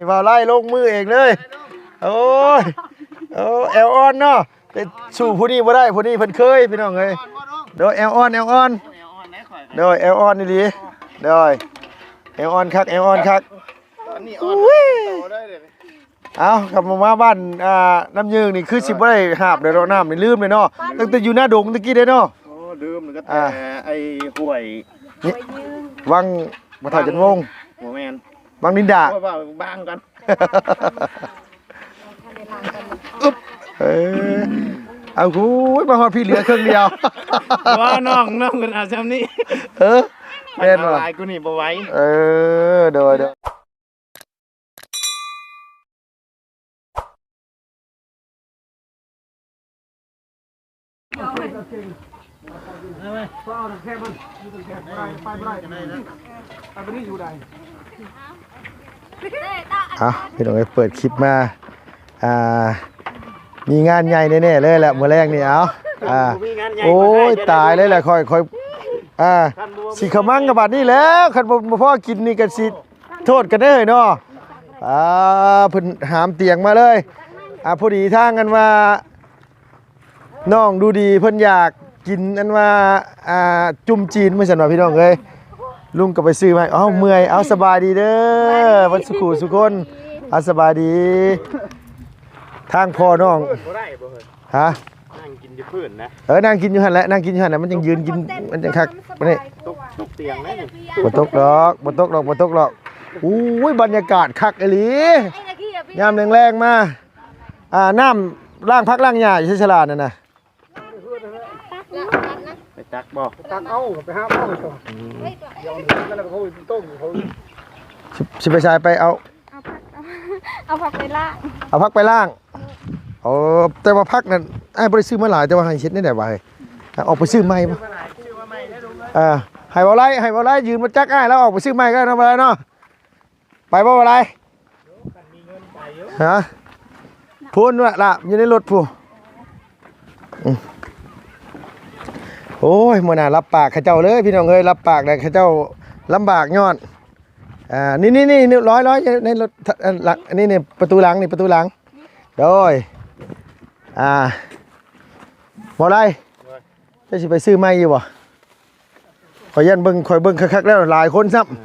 ບ່າວໄລ່ລົງມືເອງເລີຍ. ໂອ້ຍ ໂອ້ ແອວອ່ອນເນາະ ໄປສູ້ຜູ້ນີ້ບໍ່ໄດ້ ຜູ້ນີ້ເພິ່ນເຄີຍ ພີ່ນ້ອງເອີຍ. ໂດຍ ແອວອ່ອນ ແອວອ່ອນ ໂດຍ ແອວອ່ອນອີ່ຫຼີ. ໂດຍ ແອວອ່ອນຄັກ ແອວອ່ອນຄັກ. ເອົາ ຄັນບໍ່ມາບ້ານ ອ່າ ນ້ຳຍືງນີ້ຄືຊິບໍ່ໄດ້ຫາບເລີຍເນາະ ນ້ຳນີ້ລືມເລີຍເນາະ ຕັ້ງແຕ່ຢູ່ໜ້າດົງຕະກີ້ເດ້ເນາະ. ໂອ້ ລືມ ກໍແຕ່ ອ່າ ໄອ້ຫ້ວຍ ນີ້ ວັງ ບໍ່ເຖົ້າຈັນວົງ ບໍ່ແມ່ນ ວັງລິນດາ ໂອ້ຍ ວ່າບາງກັນ. ອຶບ ເອີ ເອົາ ໂອ້ຍ ມາຮອດພີ້ເຫຼືອເຄິ່ງດຽວ. ວ່ານ້ອງ ນ້ອງເພິ່ນເອົາຊ່ຳນີ້ ເອີ ແມ່ນບໍ່ ຫຼາຍກວ່ານີ້ບໍ່ໄຫວ. ເອີ ໂດຍ ໂດຍ. ເອົາ ພີ່ນ້ອງເອີຍ ເປີດຄລິບມາ ອ່າ ມີງານໃຫຍ່ແນ່ໆເລີຍແຫຼະ ມື້ແລງນີ້. ເອົາ ອ່າ ໂອ້ຍ ຕາຍເລີຍແຫຼະ ຂ້ອຍ ຂ້ອຍ ອ່າ ຊິຂະມັງກັບບັດນີ້ແລ້ວ ຄັນບໍ່ ບໍ່ພໍກິນນີ້ກໍຊິ ໂທດກັນເດີເນາະ. ອ່າ ເພິ່ນຫາມຕຽງມາເລີຍ. ອ່າ ພໍດີທາງອັນວ່າ ນ້ອງດູດີເພິ່ນຢາກກິນອັນວ່າ ອ່າ ຈຸ່ມຈີນ ວ່າຊັ້ນວ່າ ພີ່ນ້ອງເອີຍ. ລຸງກໍໄປຊື້ມາໃຫ້. ເອົ້າ ເມື່ອຍ. ເອົາ ສະບາຍດີເດີ ເບິດສູ່ຄູ່ສູ່ຄົນ. ເອົາ ສະບາຍດີ ທາງພໍ່ນ້ອງ ບໍ່ໄດ້ບໍ່ເຮີ້ຍ ຮະ? ນັ່ງກິນຢູ່ພື້ນນະ. ເອີ ນັ່ງກິນຢູ່ຫັ້ນແຫຼະ ນັ່ງກິນຢູ່ຫັ້ນນະ ມັນຈັ່ງຢືນກິນ ມັນຈັ່ງຄັກ. ນີ້ ຕົກ ຕົກຕຽງນະນີ້. ບໍ່ຕົກດອກ ບໍ່ຕົກດອກ ບໍ່ຕົກດອກ. ໂອ້ຍ ບັນຍາກາດຄັກອີ່ຫຼີ ຍາມແລງໆມາ. ອ່າ ນ້ຳລ້າງຜັກລ້າງຫຍ້າຢູ່ໃສສາລານັ້ນນະ? ໄປຕັກບໍ່? ຕັກເອົາ ໄປຫາເອົາ. ອືມ ດຽວນີ້ມັນກໍໂອ້ຍ ຕົ້ມເຂົາ ຊິ ຊິໄປໃສ? ໄປເອົາ ເອົາຜັກ ເອົາ ເອົາຜັກໄປລ້າງ ເອົາຜັກໄປລ້າງ. ໂອ້ ແຕ່ວ່າຜັກນັ້ນອ້າຍບໍ່ໄດ້ຊື້ມາຫຼາຍ ແຕ່ວ່າໃຫ້ເຮັດແນວໃດວະ ເຮີ້ຍ? ອອກໄປຊື້ໃໝ່ບໍ່? ອ່າ ໃຫ້ເວົ້າໄລ່ ໃຫ້ເວົ້າໄລ່ຢືມລົດຈັກອ້າຍ ແລ້ວອອກໄປຊື້ໃໝ່ກໍໄດ້ເນາະ ເວົ້າໄລ່ເນາະ. ໄປບໍ່ ເວົ້າໄລ່? ຮະ? ພຸ້ນລະ ລະ ຢູ່ໃນລົດພຸ້ນ. ອືມ ໂອ້ຍ ມື້ໜ້າຮັບປາກເຂົາເຈົ້າເລີຍ ພີ່ນ້ອງເອີຍ ຮັບປາກແລ້ວເຂົາເຈົ້າລຳບາກຍ້ອນ ອ່າ ນີ້ໆໆ ຮ້ອຍໆ ໃນລົດ ອັນຫຼັງ ອັນນີ້ນີ້ ປະຕູຫຼັງນີ້ ປະຕູຫຼັງ. ໂດຍ ອ່າ ບໍ່ໄດ້ ເຈົ້າຊິໄປຊື້ໃໝ່ຢູ່ບໍ່? ຂ້ອຍຢ້ານເບິ່ງ ຂ້ອຍເບິ່ງຄັກໆແລ້ວຫຼາຍຄົນຊ້ຳ. ເອີ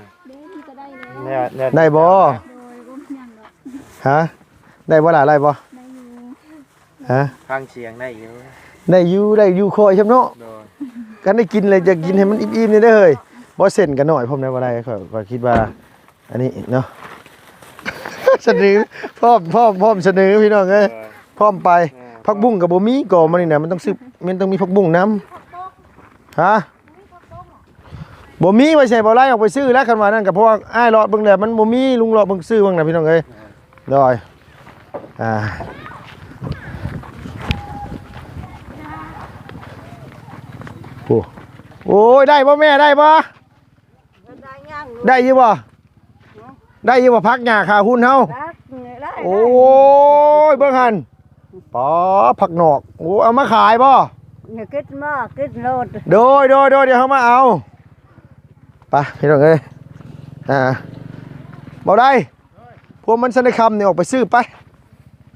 ແນວ ແນວ ໄດ້ບໍ່? ໂດຍ ບໍ່ມີຫຍັງດອກ. ຮະ? ໄດ້ບໍ່ລະ? ໄດ້ບໍ່? ໄດ້ຢູ່. ຮະ? ຟັງສຽງໄດ້ຢູ່. ໄດ້ຢູ່ ໄດ້ຢູ່ຄ່ອຍຊ້ຳເນາະ. ໂດຍ ຄັນໄດ້ກິນແລ້ວຢາກກິນໃຫ້ມັນອີ່ມໆນີ້ເດີເຮີ້ຍ. ບໍ່ ເສັ້ນກໍໜ້ອຍພ້ອມໄດ໋ ບໍ່ໄດ້ ຂ້ອຍ ຂ້ອຍຄິດວ່າ ອັນນີ້ເນາະ ສະເໜີ ພ້ອມ ພ້ອມ ພ້ອມສະເໜີ ພີ່ນ້ອງເອີຍ. ເອີ ພ້ອມໄປ. ເອີ ຜັກບຸ້ງກໍບໍ່ມີ ກໍມານີ້ນະ ມັນຕ້ອງຊື້ ມັນຕ້ອງມີຜັກບຸ້ງນຳ. ຮະ? ບໍ່ມີ ວ່າຊິໃຫ້ເບົາໄລ່ອອກໄປຊື້ແລ້ວ ຄັນວ່ານັ້ນກໍ ເພາະວ່າອ້າຍເລາະເບິ່ງແລ້ວ ມັນບໍ່ມີ ລຸງເລາະເບິ່ງຊື້ເບິ່ງນະ ພີ່ນ້ອງເອີຍ. ໂດຍ ອ່າ ໂອ້ ໂອ້ຍ ໄດ້ບໍ່ແມ່ ໄດ້ບໍ່? ໄດ້ຢູ່ບໍ່? ໄດ້ຢູ່ບໍ່? ຜັກຫຍ້າຂາຮຸ່ນເຮົາ ໂອ້ຍ ເບິ່ງຫັ້ນ ປໍ ຜັກນອກ. ໂອ້ ເອົາມາຂາຍບໍ່? ກິນບໍ່ ກິນໂລດ. ໂດຍ ໂດຍ ໂດຍ ດຽວເຮົາມາເອົາ. ໄປ ພີ່ນ້ອງເອີຍ ອ່າ ບໍ່ໄດ້ ພວກມັນສັນໄດ້ຄຳນີ້ອອກໄປຊື້ໄປ.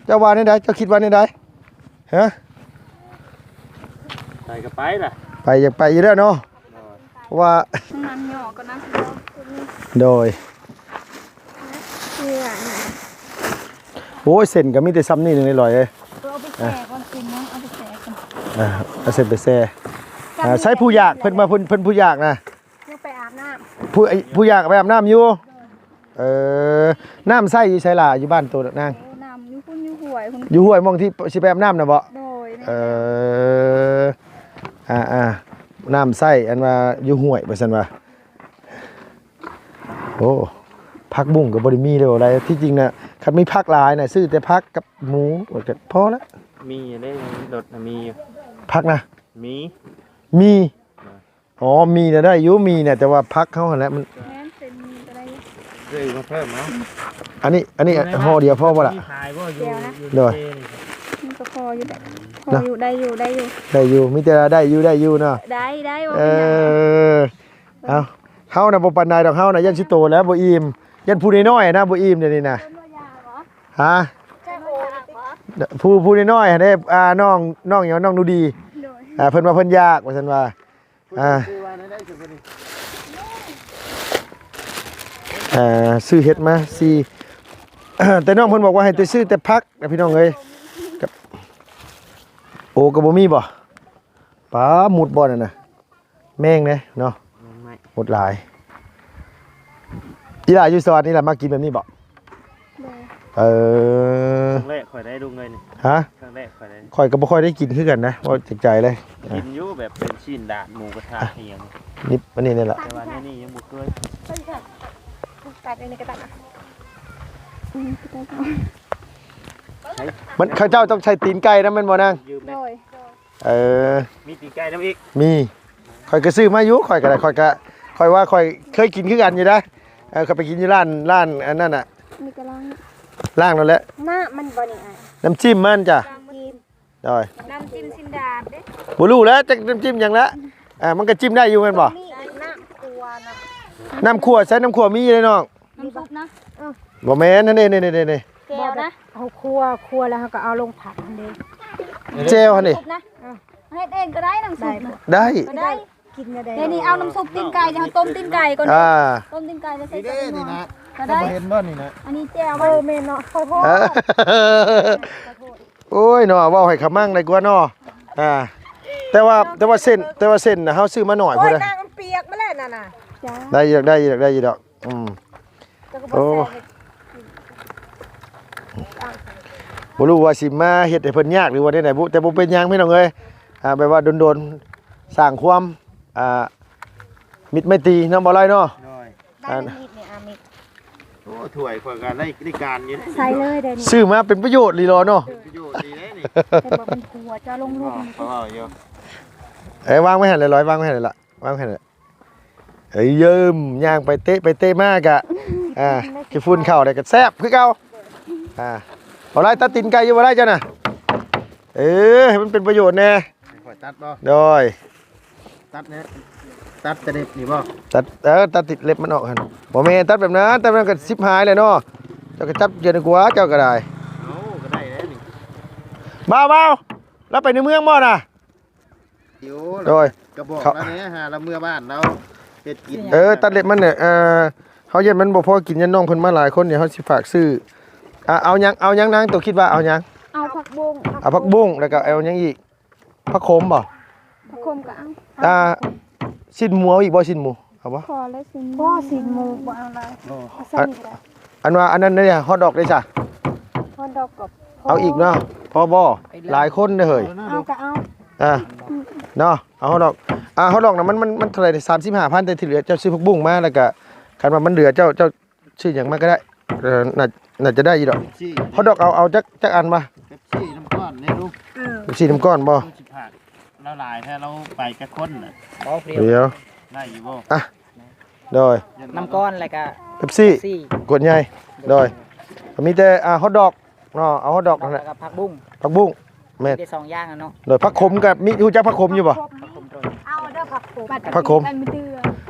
ເຈົ້າວ່າແນວໃດ? ເຈົ້າຄິດວ່າແນວໃດ? ຮະ? ໄປກໍໄປລະ ໄປ ຢາກໄປຢູ່ແລ້ວເນາະ. ໂດຍ ເພາະວ່າ ນ້ຳຫຍໍ້ກໍນ້ຳ ໂດຍ ໂອ້ຍ ເສັ້ນກໍມີແຕ່ຊ່ຳນີ້ໜຶ່ງ ໄອ້ຫຼອຍເອີຍ. ເອົາໄປແຊ່ກ່ອນ ເສັ້ນເນາະ ເອົາໄປແຊ່ກ່ອນ. ອ່າ ເອົາເສັ້ນໄປແຊ່. ໃຊ້ຜູ້ຢາກ ເພິ່ນວ່າເພິ່ນ ເພິ່ນຜູ້ຢາກນະ. ຍັງໄປອາບນ້ຳ ຜູ້ ຜູ້ຢາກໄປອາບນ້ຳຢູ່. ເອີ ນ້ຳໃຊ້ຢູ່ໃສລະ ຢູ່ບ້ານໂຕນາງ? ໂອ້ ນ້ຳຢູ່ພຸ້ນ ຢູ່ຫ້ວຍພຸ້ນ. ຢູ່ຫ້ວຍ ໝ່ອງທີ່ຊິໄປອາບນ້ຳນະບໍ? ໂດຍ ແມ່ນ. ເອີ ອ່າໆ ນ້ຳໃຊ້ ອັນວ່າຢູ່ຫ້ວຍ ວ່າຊັ້ນວ່າ. ໂອ້ ຜັກບຸ້ງກໍບໍ່ໄດ້ມີເດ້ ທີ່ຈິງນະ ຄັນມີຜັກຫຼາຍນະ ຊື້ແຕ່ຜັກກັບໝູກໍພໍລະ. ມີຢູ່ໃນລົດນະ ມີຢູ່ ຜັກນະ ມີ ມີ. ອໍ ມີນະໄດ້ຢູ່ ມີນະ ແຕ່ວ່າຜັກເຮົາຫັ້ນແຫຼະ ມັນ ແມ່ນ ເປັນມີກໍໄດ້ຢູ່ ຊື້ມາເພີ່ມເອົາ. ອັນນີ້ ອັນນີ້ຫໍ່ດຽວພໍບໍ່ລະ? ມີຂາຍບໍ່ຢູ່ ຢູ່ ໂດຍ ເຈນີ້? ມັນກໍພໍຢູ່ແຫຼະ ພໍຢູ່ ໄດ້ຢູ່ ໄດ້ຢູ່ ໄດ້ຢູ່ ມີແຕ່ໄດ້ຢູ່ ໄດ້ຢູ່ເນາະ. ໄດ້ ໄດ້ ບໍ່ເປັນຫຍັງ. ເອີ ເອົາ ເຮົານະບໍ່ປານໃດດອກ ເຮົານະຢ້ານຊິໂຕແລ້ວບໍ່ອີ່ມ ຢ້ານຜູ້ນ້ອຍໆນະບໍ່ອີ່ມດຽວນີ້ນະ. ຮະ ຜູ້ ຜູ້ນ້ອຍໆຫັ້ນເດ້ ອ່າ ນ້ອງ ນ້ອງຫຍັງ ນ້ອງນູດີ ໂດຍ ອ່າ ເພິ່ນວ່າເພິ່ນຢາກ ວ່າຊັ້ນວ່າ ອ່າ ອ່າ ຊື້ເຫັດມາສີ່ ແຕ່ນ້ອງເພິ່ນບອກວ່າໃຫ້ແຕ່ຊື້ແຕ່ຜັກນະ ພີ່ນ້ອງເອີຍ ກັບ ໂອ້ ກໍບໍ່ມີບໍ່? ປາ ມຸດບໍ່ນັ້ນນະ ແມງເດ້ເນາະ ແມງໄມ້ ມຸດຫຼາຍ. ອີຫຼ້າຢູ່ສະຫວັນນີ້ລະ ມັກກິນແບບນີ້ບໍ່? ໂດຍ ເອີ ຄັ້ງແລກຂ້ອຍໄດ້ ລຸງເອີຍ ນີ້ ຮະ? ຄັ້ງແລກຂ້ອຍໄດ້ ຂ້ອຍກໍບໍ່ຄ່ອຍໄດ້ກິນຄືກັນນະ ເວົ້າຈາກໃຈເລີຍ ກິນຢູ່ແບບເປັນຊີ້ນດາດ ໝູກະທະອີ່ຫຍັງ ນິບອັນນີ້ນີ້ລະ ແຕ່ວ່າແນວນີ້ຍັງບໍ່ເຄີຍ ຕັດອັນນີ້ກໍຕັດ ມັນ ເຂົາເຈົ້າຕ້ອງໃຊ້ຕີນໄກ່ນຳແມ່ນບໍ່ນາງ? ໂດຍ ເອີ ມີຕີນໄກ່ນຳອີກ ມີ ຂ້ອຍກໍຊື້ມາຢູ່ ຂ້ອຍກໍໄດ້ ຂ້ອຍກໍ ຂ້ອຍວ່າຂ້ອຍເຄີຍກິນຄືກັນຢູ່ນະ ເອີ ຂ້ອຍໄປກິນຢູ່ຮ້ານ ຮ້ານອັນນັ້ນນະ ນີ້ກໍລ້າງ ລ້າງແລ້ວແຫຼະ ນ້ຳມັນບໍ່ນີ້ອ້າຍ ນ້ຳຈິ້ມມັນຈ້ະ ນ້ຳຈິ້ມ ໂດຍ ນ້ຳຈິ້ມຊີ້ນດາດເດ້ ບໍ່ຮູ້ແຫຼະ ຈັກນ້ຳຈິ້ມຫຍັງແຫຼະ ອ່າ ມັນກໍຈິ້ມໄດ້ຢູ່ແມ່ນບໍ່? ມີອີກນ້ຳຂົ້ວນະ ນ້ຳຂົ້ວ ໃສ່ນ້ຳຂົ້ວມີຢູ່ເດ້ນ້ອງ ນ້ຳຊຸບນະ ເອີ ບໍ່ແມ່ນ ນັ້ນເດ້ ນີ້ໆໆໆ ແຈ່ວນະ ເຮົາຂົ້ວ ຂົ້ວແລ້ວເຮົາກໍເອົາລົງຜັດຫັ້ນເດ້ ແຈ່ວຫັ້ນເດ້ ນ້ຳຊຸບນະ ເອີ ເຮັດເອງກໍໄດ້ນ້ຳຊຸບນະ ໄດ້ ກໍໄດ້ ກິນກໍໄດ້ ດຽວນີ້ເອົານ້ຳຊຸບຕີນໄກ່ ເຮົາຕົ້ມຕີນໄກ່ກ່ອນ ອ່າ ຕົ້ມຕີນໄກ່ແລ້ວໃສ່ ນີ້ເດ້ ແຈ່ວ ນີ້ນະ ກໍໄດ້ ເຫັນບໍ່ນີ້ນະ ອັນນີ້ແຈ່ວ ເອີ ແມ່ນເນາະ ຂໍໂທດ ເອີ ຂໍໂທດ ໂອ້ຍເນາະ ເວົ້າໃຫ້ຂະມັງໄດ້ກວ່າເນາະ ອ່າ ແຕ່ວ່າ ແຕ່ວ່າເສັ້ນ ແຕ່ວ່າເສັ້ນນະ ເຮົາຊື້ມາໜ້ອຍ ໂອ້ຍ ພຸ້ນນະ ນ້ຳມັນປຽກມາແລ້ວນັ້ນນະ ໄດ້ຢູ່ດອກ ໄດ້ຢູ່ດອກ ໄດ້ຢູ່ດອກ ອືມ ໂອ້ ບໍ່ຮູ້ວ່າຊິມາເຮັດໃຫ້ເພິ່ນຍາກ ຫຼືວ່າແນວໃດບຸ ແຕ່ບໍ່ເປັນຫຍັງພີ່ນ້ອງເອີຍ ອ່າ ແບບວ່າດົນໆ ສ້າງຄວາມ ອ່າ ມິດໄມຕີເນາະ ບໍ່ໄລເນາະ ໂດຍ ໄດ້ແລ້ວມີດນີ້ ອ່າ ມີດ ໂອ້ ຖ້ວຍຂ້ອຍກໍໄດ້ ໄດ້ການຢູ່ເດ້ ໃສ່ເລີຍເດ້ນີ້ ຊື້ມາເປັນປະໂຫຍດອີ່ຫຼີເນາະ ເປັນປະໂຫຍດດີເດ້ນີ້ ເຫັນບໍ່ ເປັນຄົວເຈົ້າລົງ ເວົ້າຢູ່ ເອີ ວາງໄວ້ຫັ້ນເລີຍ ວາງໄວ້ຫັ້ນເລີຍລະ ວາງໄວ້ຫັ້ນເລີຍ ເອີ ເຢີ້ມ ຍ່າງໄປເຕະ ໄປເຕະມາກະ ອ່າ ຂີ້ຝຸ່ນເຂົ້າແລ້ວກະແຊບຄືເກົ່າ ອ່າ ບໍ່ໄລ ຕັດຕີນໄກ່ຢູ່ ບໍ່ໄລເຈົ້ານະ ເອີ ໃຫ້ມັນເປັນປະໂຫຍດແດ່ ຂ້ອຍຕັດບໍ່? ໂດຍ ຕັດແນ່ ຕັດແຕ່ເລັບນີ້ບໍ່? ຕັດ ເອີ ຕັດຕິດເລັບມັນອອກຫັ້ນ ບໍ່ແມ່ນຕັດແບບນັ້ນ ຕັດແບບນັ້ນກໍສິບຫາຍແລ້ວເນາະ ເຈົ້າກໍຈັບເຈົ້າດີກວ່າ ເຈົ້າກໍໄດ້ ເອົາ ກໍໄດ້ແລ້ວນີ້ ບ່າວ ບ່າວ ລາວໄປໃນເມືອງບໍ່ນະ? ໂດຍ ກໍບອກລາວແນ່ ຫາລາວເມືອບ້ານລາວເຮັດກິນ ເອີ ຕັດເລັບມັນນີ້ ເອີ ເຮົາຢ້ານມັນບໍ່ພໍກິນ ຢ້ານນ້ອງເພິ່ນມາຫຼາຍຄົນ ດຽວເຮົາຊິຝາກຊື້ ອ່າ ເອົາຫຍັງ ເອົາຫຍັງນາງ ໂຕຄິດວ່າເອົາຫຍັງ? ເອົາຜັກບຸ້ງ ເອົາຜັກບຸ້ງ ແລ້ວກໍເອົາຫຍັງອີກ? ຜັກຂົມບໍ່? ຜັກຂົມກໍເອົາ ອ່າ ຊີ້ນໝູເອົາອີກບໍ່? ຊີ້ນໝູເອົາບໍ່? ພໍແລ້ວຊີ້ນໝູ ພໍຊີ້ນໝູບໍ່ເອົາຫຼາຍ ເອົາສ່ຳນີ້ກໍໄດ້ ອັນວ່າອັນນັ້ນເດ ຮອດດອກເດຊະ? ຮອດດອກກໍພໍ ເອົາອີກເນາະ ພໍບໍ່? ຫຼາຍຄົນເດ້ເຮີ້ຍ ເອົາກໍເອົາ ອ່າ ເນາະ ເອົາຮອດດອກ ອ່າ ຮອດດອກນະ ມັນ ມັນ ມັນເທົ່າໃດນີ້? ສາມສິບຫ້າພັນ ແຕ່ທີ່ເຫຼືອເຈົ້າຊື້ຜັກບຸ້ງມາ ແລ້ວກໍຄັນວ່າມັນເຫຼືອ ເຈົ້າ ເຈົ້າ ຊື້ຫຍັງມາກໍໄດ້ ເອີ ໜ້າ ໜ້າຈະໄດ້ຢູ່ດອກ ເປັບຊີ ຮອດດອກເອົາ ເອົາຈັກ ຈັກອັນວະ? ເປັບຊີນ້ຳກ້ອນແນ່ລູກ ເອີ ເປັບຊີນ້ຳກ້ອນບໍ່? ຊິພາດລາວຫຼາຍແທ້ ລາວໄປຈັກຄົນນະ ບໍ່ ຜູ້ດຽວ ດຽວ ໄດ້ຢູ່ບໍ່? ອ່ະ ໂດຍ ນ້ຳກ້ອນ ແລ້ວກະເປັບຊີ ເປັບຊີ ຂວດໃຫຍ່ ໂດຍ ກໍມີແຕ່ ອ່າ ຮອດດອກ ເນາະ ເອົາຮອດດອກນັ້ນແຫຼະ ແລ້ວກໍຜັກບຸ້ງ ຜັກບຸ້ງ ແມ່ນ ມີແຕ່ສອງຢ່າງນະເນາະ ໂດຍ ຜັກຂົມກໍມີ ຮູ້ຈັກຜັກຂົມຢູ່ບໍ່? ຜັກຂົມໂດຍ ເອົາເດີ ຜັກຂົມ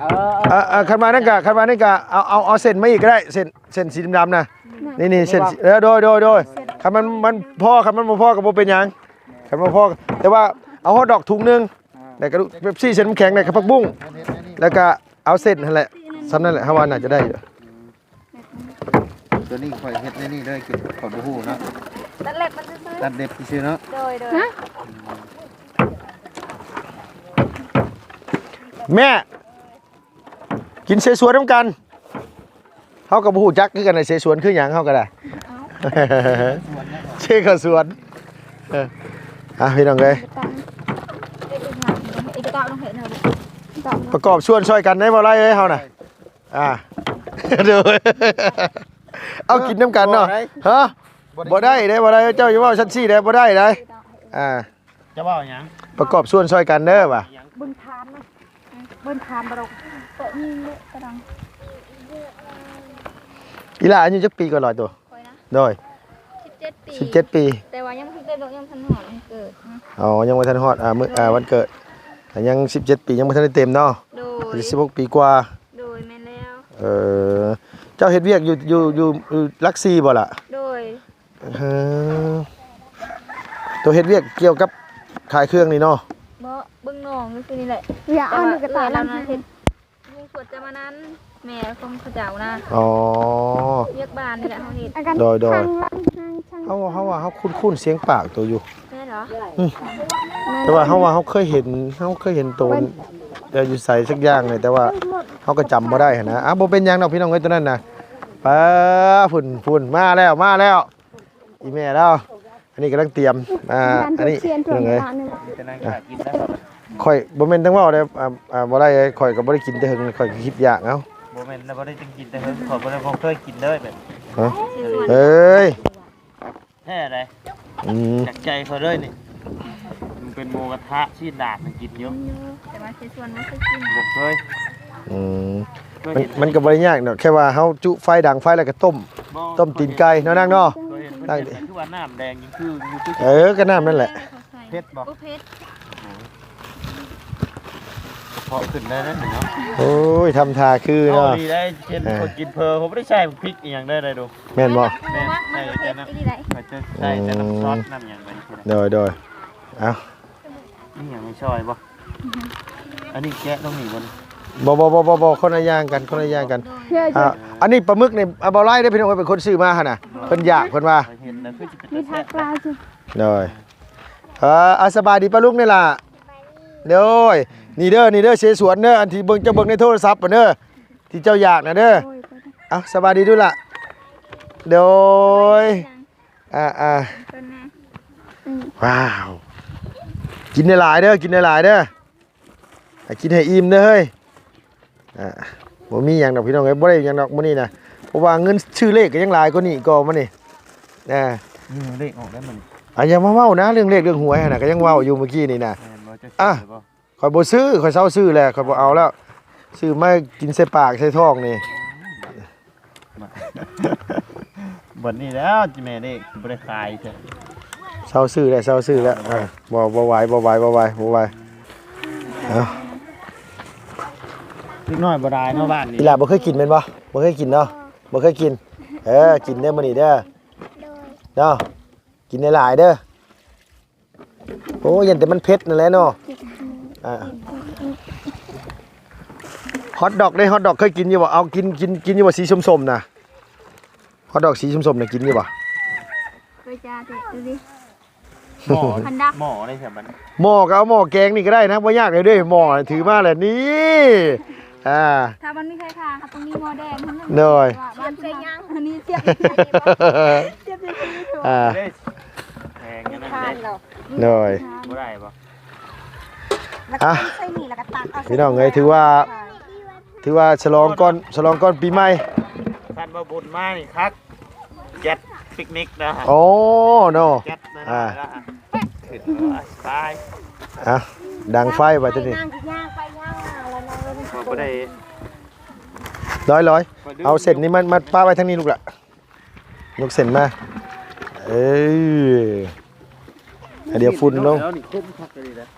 ເອົາ ເອີ ຄັນວ່ານັ້ນກໍ ຄັນວ່ານັ້ນກໍເອົາ ເອົາ ເອົາເສັ້ນມາອີກກໍໄດ້ ເສັ້ນ ເສັ້ນສີດຳໆນະ ນີ້ ນີ້ເສັ້ນ ເອີ ໂດຍ ໂດຍ ໂດຍ ຄັນມັນ ມັນພໍ ຄັນມັນບໍ່ພໍກໍບໍ່ເປັນຫຍັງ ຄັນບໍ່ພໍ ແຕ່ວ່າເອົາຮອດດອກຖົງໜຶ່ງ ແລ້ວກໍເປັບຊີ ເສັ້ນນ້ຳແຂງ ແລ້ວກໍຜັກບຸ້ງ ແລ້ວກໍເອົາເສັ້ນຫັ້ນແຫຼະ ສ່ຳນັ້ນແຫຼະ ເຮົາວ່າໜ້າຈະໄດ້ຢູ່. ຕົວນີ້ຂ້ອຍເຮັດໃນນີ້ເດີ ຂ້ອຍບໍ່ຮູ້ເນາະ ຕັດເລັບມັນຊື່ໆ ຕັດເລັບຊື່ໆເນາະ ໂດຍໆ ຮະ ແມ່ ກິນເສສວນນຳກັນ ເຮົາກໍບໍ່ຮູ້ຈັກຄືກັນ ເສສວນຄືຫຍັງ ເຮົາກໍໄດ້ ເສຂະສວນ ເອີ ອ່ະ ພີ່ນ້ອງເອີຍ ປະກອບສ່ວນຊ່ອຍກັນໄດ້ບໍ່ ໄລເອີຍ ເຮົານະ ອ່າ ໂດຍ ເອົາກິນນຳກັນເນາະ ບໍ່ໄດ້ ຮະ ບໍ່ໄດ້ເດ້ ບໍ່ໄດ້ ເຈົ້າຢ່າເວົ້າຊັ້ນຊີ້ເດ້ ບໍ່ໄດ້ເດ້ ອ່າ ຈະເວົ້າຫຍັງ ປະກອບສ່ວນຊ່ອຍກັນເດີວ່າ ເບິ່ງຖານນະ ເບິ່ງຖານບໍ່ດອກ ເປີດມີເນາະກະດັງ ອີ່ຫຼ້າອາຍຸຈັກປີກໍລອຍໂຕ? ຂ້ອຍນະ ໂດຍ ສິບເຈັດປີ ສິບເຈັດປີ ແຕ່ວ່າຍັງບໍ່ທັນເຕັມດອກ ຍັງບໍ່ທັນຮອດວັນເກີດນະ ອໍ ຍັງບໍ່ທັນຮອດ ອ່າ ມື້ ອ່າ ວັນເກີດ ຍັງສິບເຈັດປີ ຍັງບໍ່ທັນໄດ້ເຕັມເນາະ ໂດຍ ສິບຫົກປີກວ່າ ໂດຍ ແມ່ນແລ້ວ ເອີ ເຈົ້າເຮັດວຽກຢູ່ ຢູ່ ຢູ່ ຢູ່ຫຼັກສີ່ບໍ່ລະ? ໂດຍ ເອີ ໂຕເຮັດວຽກກ່ຽວກັບຂາຍເຄື່ອງນີ້ເນາະ? ບໍ່ ເບິ່ງນ້ອງຢູ່ຊີ້ນີ້ແຫຼະ. ຢ່າເອົາໜູກະຕາ ແຕ່ວ່າເອື້ອຍລາວນະເຮັດ ມຸງສວດຈາມານັນ ແມ່ຂອງເຂົາເຈົ້ານະ. ອໍ ວຽກບ້ານນີ້ແຫຼະເຮົາເຮັດ. ໂດຍໆ ເຮົາ ເຮົາວ່າເຮົາຄຸ້ນໆສຽງປາກໂຕຢູ່. ແມ່ນເຫາະ? ອືມ ແມ່ນ ແຕ່ວ່າເຮົາວ່າເຮົາເຄີຍເຫັນ ເຮົາເຄີຍເຫັນໂຕ ເອີ ຢູ່ໃສສັກຢ່າງນີ້ ແຕ່ວ່າເຮົາກໍຈຳບໍ່ໄດ້ຫັ້ນນະ. ອ່າ ບໍ່ເປັນຫຍັງດອກພີ່ນ້ອງເອີຍ ໂຕນັ້ນນະ. ປ້າ ພຸ້ນໆ ມາແລ້ວ ມາແລ້ວ. ອີ່ແມ່ລາວ ອັນນີ້ກຳລັງຕຽມ ອ່າ ອັນນີ້ ພີ່ນ້ອງເອີຍ ຂ້ອຍບໍ່ແມ່ນຈັ່ງເວົ້າເດ້ ອ່າ ບໍ່ໄດ້ ຂ້ອຍກໍບໍ່ໄດ້ກິນແຕ່ເຫິງ ຂ້ອຍກໍຄິດຢາກເອົາ. ບໍ່ແມ່ນ ບໍ່ໄດ້ຈຶ່ງກິນແຕ່ເຫິງ ຂ້ອຍບໍ່ໄດ້ ບໍ່ເຄີຍກິນເລີຍແບບ ຮະ ເອີຍ ແທ້ໃດ ອືມ ຈາກໃຈຂ້ອຍເລີຍນີ້. ມັນເປັນໝູກະທະ ຊີ້ນດາດ ມັນກິນຢູ່ ແຕ່ວ່າເຊຊວນບໍ່ເຄີຍກິນ ບໍ່ເຄີຍ ອືມ ມັນ ມັນກໍບໍ່ໄດ້ຍາກດອກ ແຄ່ວ່າເຮົາຈຸໄຟ ດັງໄຟ ແລ້ວກໍຕົ້ມ ຕົ້ມຕີນໄກ່ເນາະນາງເນາະ. ເອີ ກໍນ້ຳແດງຄື ເອີ ກໍນ້ຳນັ້ນແຫຼະ. ເຜັດບໍ່? ບໍ່ເຜັດ ກະເພາະຂຶ້ນໄດ້ແລ້ວນີ້ເນາະ. ໂອ້ຍ ທຳທ່າຄືເນາະ ດີໄດ້ ເຫັນຄົນກິນເຜີ ບໍ່ໄດ້ໃສ່ພລິກອີ່ຫຍັງເລີຍໄດ໋ດູ. ແມ່ນບໍ່? ແມ່ນ ໃສ່ແຕ່ນ້ຳ ໃສ່ແຕ່ນ້ຳຊອດ ນ້ຳຫຍັງໄປ. ໂດຍໆ ເອົ້າ ມີຫຍັງໃຫ້ຊ່ອຍບໍ່? ອັນນີ້ແກະຕ້ອງໜີບໍ່ນີ້? ບໍ່ໆໆໆ ຄົນລະຢ່າງກັນ ຄົນລະຢ່າງກັນ. ໂດຍ ອ່າ ອັນນີ້ປາໝຶກນີ້ ອ່າ ບໍ່ຫຼາຍເດ້ພີ່ນ້ອງເອີຍ ເປັນຄົນຊື້ມາຫັ້ນນະ ເພິ່ນຢາກ ເພິ່ນວ່າ ເຫັນແລ້ວຄືຊິເປັນ ມີ ຕາແຊ ຜັກຫຼາຍຊິ. ໂດຍ ເອີ ອ່າ ສະບາຍດີປ້າລຸງນີ້ລະ. ໂດຍ ນີ້ເດີ ນີ້ເດີ ເຊສວນເດີ ອັນທີ່ເບິ່ງ ເຈົ້າເບິ່ງໃນໂທລະສັບຫັ້ນເດີ ທີ່ເຈົ້າຢາກນະເດີ. ໂດຍ ເອົ້າ ສະບາຍດີດູລະ. ໂດຍ ອ່າໆ ອືມ ວ້າວ ກິນຫຼາຍໆເດີ ກິນຫຼາຍໆເດີ ໃຫ້ກິນໃຫ້ອີ່ມເດີເຮີ້ຍ. ອ່າ ບໍ່ມີຫຍັງດອກພີ່ນ້ອງເອີຍ ບໍ່ໄດ້ຫຍັງດອກມື້ນີ້ນະ ເພາະວ່າເງິນຊື້ເລກກໍຍັງຫຼາຍກວ່ານີ້ກໍມື້ນີ້ ອ່າ ເອີ ເລກອອກແລ້ວມື້ນີ້. ອ່າ ຢ່າມາເວົ້ານະ ເລື່ອງເລກເລື່ອງຫວຍຫັ້ນນະ ກໍຍັງເວົ້າຢູ່ມື້ກີ້ນີ້ນະ. ແມ່ນບໍ່? ເຈົ້າ ອ່ະ ຊື້ແລ້ວບໍ່? ຂ້ອຍບໍ່ຊື້ ຂ້ອຍເຊົາຊື້ແລ້ວ ຂ້ອຍບໍ່ເອົາແລ້ວ ຊື້ມາກິນໃສ່ປາກໃສ່ທ້ອງນີ້. ບັດນີ້ແລ້ວແມ່ເດ້ຊິບໍ່ໄດ້ຂາຍເທື່ອ. ເຊົາຊື້ແລ້ວ ເຊົາຊື້ແລ້ວ. ເອີ ບໍ່ ບໍ່ໄຫວ ບໍ່ໄຫວ ບໍ່ໄຫວ ບໍ່ໄຫວ. ເອົ້າ ເດັກນ້ອຍບໍ່ໄດ້ເນາະບ້ານນີ້. ອີ່ຫຼ້າບໍ່ເຄີຍກິນແມ່ນບໍ່? ບໍ່ເຄີຍກິນເນາະ ບໍ່ເຄີຍກິນ. ເອີ ກິນເດີມື້ນີ້ເດີ ເນາະ ກິນຫຼາຍໆເດີ. ໂອ້ ຢ້ານແຕ່ມັນເຜັດນັ້ນແຫຼະເນາະ. ອ່າ ຮອດດອກເດ້ ຮອດດອກເຄີຍກິນຢູ່ບໍ່? ເອົາ ກິນ ກິນ ກິນຢູ່ບໍ່ ສີສົ້ມໆນະ? ຮອດດອກສີສົ້ມໆນະ ກິນຢູ່ບໍ່? ເຄີຍຈ້າ ເດ້ ດູດິ ໝໍ້ ຄັນດັກ ໝໍ້ໄດ້ຊະບັດ. ໝໍ້ກໍເອົາໝໍ້ແກງນີ້ກໍໄດ້ນະ ບໍ່ຍາກເລີຍເດ້ ໝໍ້ຖືມາແລ້ວນີ້. ອ່າ ຖ້າມັນມີໄຟຟ້າ ເຮົາຕ້ອງມີໝໍ້ແດງເທົ່ານັ້ນ. ໂດຍ ວ່າບ້ານເຮົາ ອັນນີ້ສຽບ ສຽບໃສ່ທີ່ໂຖ. ອ່າ ແພງອັນນັ້ນເດ້. ໂດຍ ບໍ່ໄດ້ບໍ່? ອ່ະ ໃສ່ນີ້ແລ້ວກໍຕັກເອົາ ພີ່ນ້ອງເອີຍ ຖືວ່າ ຖືວ່າສະຫຼອງກ່ອນ ສະຫຼອງກ່ອນປີໃໝ່. ຄັນວ່າບຸນມານີ້ຄັກ ຈັດປິກນິກນະ. ໂອ້ ເນາະ ຈັດນະ. ອ່າ ຂຶ້ນໄປ ອ່ະ ດັງໄຟໄປຕົວນີ້. ບໍ່ໄດ້ ລອຍໆ ເອົາເສັ້ນນີ້ມາ ມາປະໄວ້ທາງນີ້ລູກຫຼ້າ. ຍົກເສັ້ນມາ ເອີ ດຽວຝຸ່ນລົງ.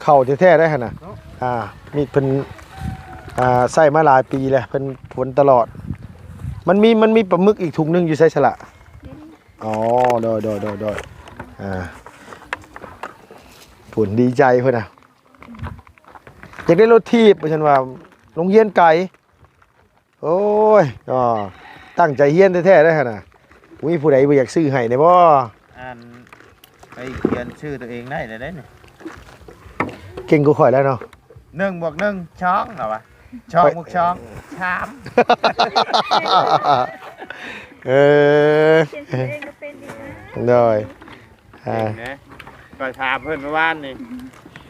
ເຂົ້າແທ້ໆໄດ໋ຫັ້ນນະ. ອ່າ ມີດເພິ່ນ ອ່າ ໃຊ້ມາຫຼາຍປີແລ້ວ ເພິ່ນຝົນຕະຫຼອດ. ມັນມີ ມັນມີປາໝຶກອີກຖົງໜຶ່ງຢູ່ໃສສະລະ? ອໍ ໂດຍໆໆໆ ອ່າ ເພິ່ນດີໃຈເພິ່ນນະ ຢາກໄດ້ລົດຖີບ ວ່າຊັ້ນວ່າ ໂຮງຮຽນໄກ. ໂອ້ຍ ອໍ ຕັ້ງໃຈຮຽນແທ້ໆໄດ໋ຫັ້ນນະ. ບໍ່ມີຜູ້ໃດບໍ່ຢາກຊື້ໃຫ້ແດ່ບໍ່? ອັນ ໄປຂຽນຊື່ຕົວເອງໄດ້ແລ້ວເດ້ນີ້. ເກັ່ງກວ່າຂ້ອຍແລ້ວເນາະ. ໜຶ່ງບວກໜຶ່ງ ສອງ ລະວ່າ ສອງບວກສອງ ສາມ. ເອີ ຂຽນຊື່ເອງກໍເປັນຢູ່ນະ. ໂດຍ ອ່າ ເກັ່ງເດ້. ຂ້ອຍຖາມເພິ່ນເມື່ອວານນີ້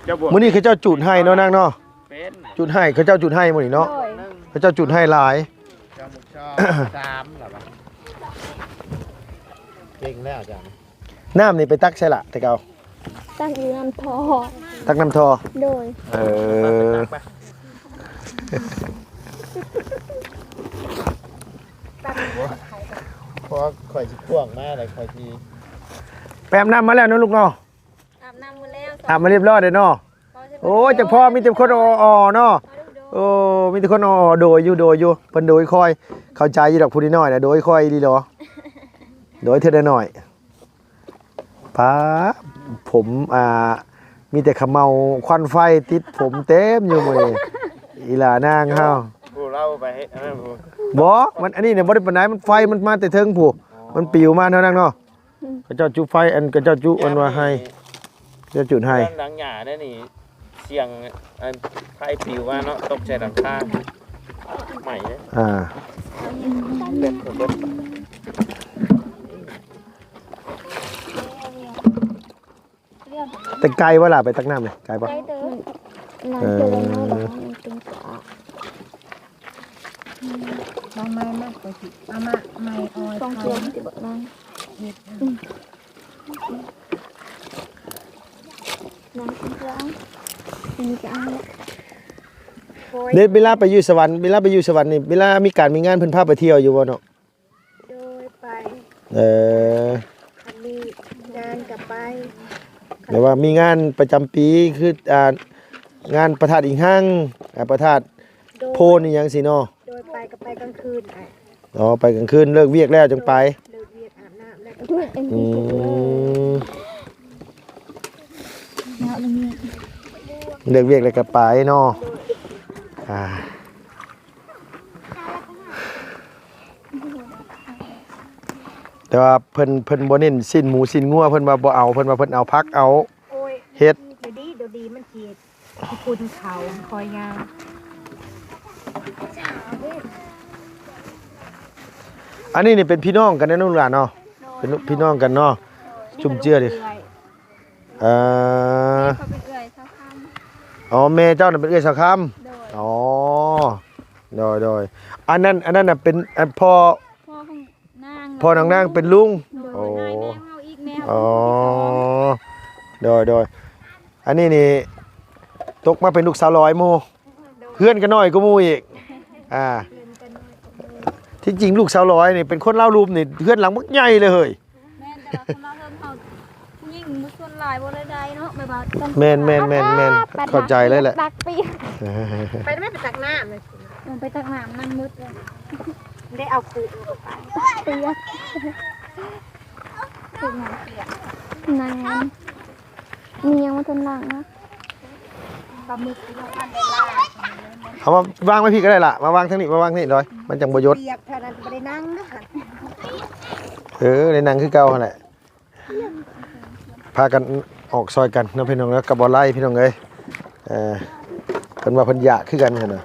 ເຈົ້າບວກ ມື້ນີ້ເຂົາເຈົ້າຈູດໃຫ້ເນາະນາງເນາະ. ເປັນ ຈູດໃຫ້ ເຂົາເຈົ້າຈູດໃຫ້ມື້ນີ້ເນາະ. ໂດຍ ເຂົາເຈົ້າຈູດໃຫ້ຫຼາຍ. ສາມ ລະວ່າ ເກັ່ງແລ້ວຈ້າ. ນ້ຳນີ້ໄປຕັກໃສລະແຕ່ເກົ່າ? ຕັກຢູ່ນ້ຳທໍ່. ຕັກນ້ຳທໍ່? ໂດຍ ເອີ ພໍຂ້ອຍຊິພວກມາແລ້ວ ຂ້ອຍຊິ ແປບນ້ຳມາແລ້ວເນາະລູກເນາະ. ອາບນ້ຳໝົດແລ້ວ ອາບມາຮຽບຮ້ອຍແລ້ວເນາະ. ໂອ້ຍ ຈັກພໍມີແຕ່ຄົນອໍໆເນາະ. ໂອ້ ມີແຕ່ຄົນອໍໆ ໂດຍຢູ່ ໂດຍຢູ່ ເພິ່ນໂດຍຄ່ອຍ. ເຂົ້າໃຈຢູ່ດອກ ຜູ້ນ້ອຍນະ ໂດຍຄ່ອຍອີ່ຫຼີດອກ ໂດຍເທື່ອໜ້ອຍ. ປາ ຜົມ ອ່າ ມີແຕ່ຂະເໝົາຄວັນໄຟຕິດຜົມເຕັມຢູ່ມື້ນີ້ ອີຫຼ້ານາງເຮົາ. ຜູ້ເລົ່າໄປເຮັດອັນນັ້ນຜູ້ ບໍ່ ມັນ ອັນນີ້ນະບໍ່ໄດ້ປານໃດ ມັນໄຟມັນມາແຕ່ເທິງພຸ້ນ ອໍ ມັນປິວມາເທົ່ານັ້ນເນາະ. ອືມ ເຂົາເຈົ້າຈຸໄຟ ອັນ ເຂົາເຈົ້າຈຸ ອັນວ່າໄຮ່ ເຂົາເຈົ້າຈຸໄຮ່ ເຮືອນຫຼັງຫຍ້າແດ່ນີ້ ສ່ຽງ ອັນ ໄຟປິວມາເນາະ ຕົກໃສ່ຫຼັງຄາ ໄໝ້ເດ້. ອ່າ ເບັດ ເບັດ ແຕ່ໄກບໍ່ລະ ໄປຕັກນ້ຳນີ້ ໄກບໍ່? ໄກເຕີບ. ເອີ ມາ ມາ ມາ ເອົາມາ ໄມ້ອອຍ ຕ້ອງເຈີ ເອົາ ຊິບອກນາງ ເຮັດ ອືມ ນາງຊິເອົາ ອັນນີ້ກໍເອົາ ເດ້. ເວລາໄປຢູ່ສະຫວັນ ເວລາໄປຢູ່ສະຫວັນນີ້ ເວລາມີການມີງານ ເພິ່ນພາໄປທ່ຽວຢູ່ບໍ່ເນາະ? ໂດຍ ໄປ. ເອີ ຄັນມີງານກໍໄປ. ແຕ່ວ່າມີງານປະຈຳປີ ຄື ອ່າ ງານພະທາດອີງຮັງ ອ່າ ພະທາດ ໂດຍ ໂພນອີ່ຫຍັງຊີ້ເນາະ. ໂດຍ ໄປກໍໄປກາງຄືນ ອ້າຍ. ອໍ ໄປກາງຄືນ ເລີກວຽກແລ້ວຈັ່ງໄປ. ໂດຍ ເລີກວຽກອາບນ້ຳແລ້ວກໍໄປ. ອືມ ເລີກວຽກແລ້ວກໍໄປເນາະ. ໂດຍ ອ່າ ແຕ່ວ່າເພິ່ນ ເພິ່ນບໍ່ເນັ້ນຊີ້ນໝູຊີ້ນງົວ ເພິ່ນວ່າບໍ່ເອົາ ເພິ່ນວ່າເພິ່ນເອົາຜັກເອົາ ໂອ້ຍ ເຫັດ ດຽວດີ ດຽວດີມັນຊິ ທີ່ຄຸນເຂົາ ມັນຄອຍຍາວ. ອັນນີ້ນີ້ເປັນພີ່ນ້ອງກັນເນາະ ລູກຫຼານເນາະ. ໂດຍ ເປັນພີ່ນ້ອງກັນເນາະ. ໂດຍ ຈຸ່ມເຈືອເດ້. ເອີ ແມ່ເຂົາເປັນເອື້ອຍຊາວຄຳ. ອໍ ແມ່ເຈົ້ານະເປັນເອື້ອຍຊາວຄຳ. ໂດຍ ອໍ ໂດຍ ໂດຍ. ອັນນັ້ນ ອັນນັ້ນນະເປັນ ອັນ ພໍ່ ພໍ່ຂອງນາງ ພໍ່ນ້ອງນາງເປັນລຸງ. ໂດຍ ໂອ້ ນາຍແມ່ເຮົາອີກ ແມ່ ອໍ ເຮົາຜູ້ທີສອງ. ໂດຍ ໂດຍ. ອັນນີ້ນີ້ຕົກມາເປັນລູກສາວຫຼອຍໝູ່. ໂດຍ ເຮືອນກໍນ້ອຍກວ່າໝູ່ອີກ. ອ່າ ທີ່ຈິງລູກສາວຫຼອຍນີ້ເປັນຄົນລາວລຸ່ມນີ້ ເຮືອນຫຼັງບັກໃຫຍ່ເລີຍເຮີ້ຍ. ແມ່ນ ແຕ່ວ່າຄົນລາວເຮີ້ນເຮົາ ຜູ້ຍິງສ່ວນຫຼາຍບໍ່ໄດ້ໄດ້ເນາະ ແບບວ່າຕ້ອງ ແມ່ນໆໆໆ ເຂົ້າໃຈເລີຍແຫຼະ. ຕັກປີ ໄປໄດ້ໄໝ ໄປຕັກນ້ຳ ເອີ ໄປຕັກນ້ຳ ນ້ຳໝົດເລີຍ. ໄດ້ເອົາຄຸ ເປີກ ເປີກຫຍັງ ນາງ ມີຫຍັງບໍ່ທັນລ້າງນະ? ປາໝຶກທີ່ບໍ່ທັນໄດ້ລ້າງ. ເອົາມາວາງໄວ້ພີ້ກໍໄດ້ລະ ມາວາງທາງນີ້ ມາວາງທາງນີ້ດອຍ ມັນຈັ່ງບໍ່ຢົດ. ປຽກເທົ່ານັ້ນບໍ່ໄດ້ນັ່ງເດີ. ເອີ ໄດ້ນັ່ງຄືເກົ່າຫັ້ນແຫຼະ. ພາກັນອອກຊ່ອຍກັນເນາະພີ່ນ້ອງເນາະ ກັບບໍ່ໄລ່ພີ່ນ້ອງເອີຍ. ເອີ ເພິ່ນວ່າເພິ່ນຢາກຄືກັນຫັ້ນນະ.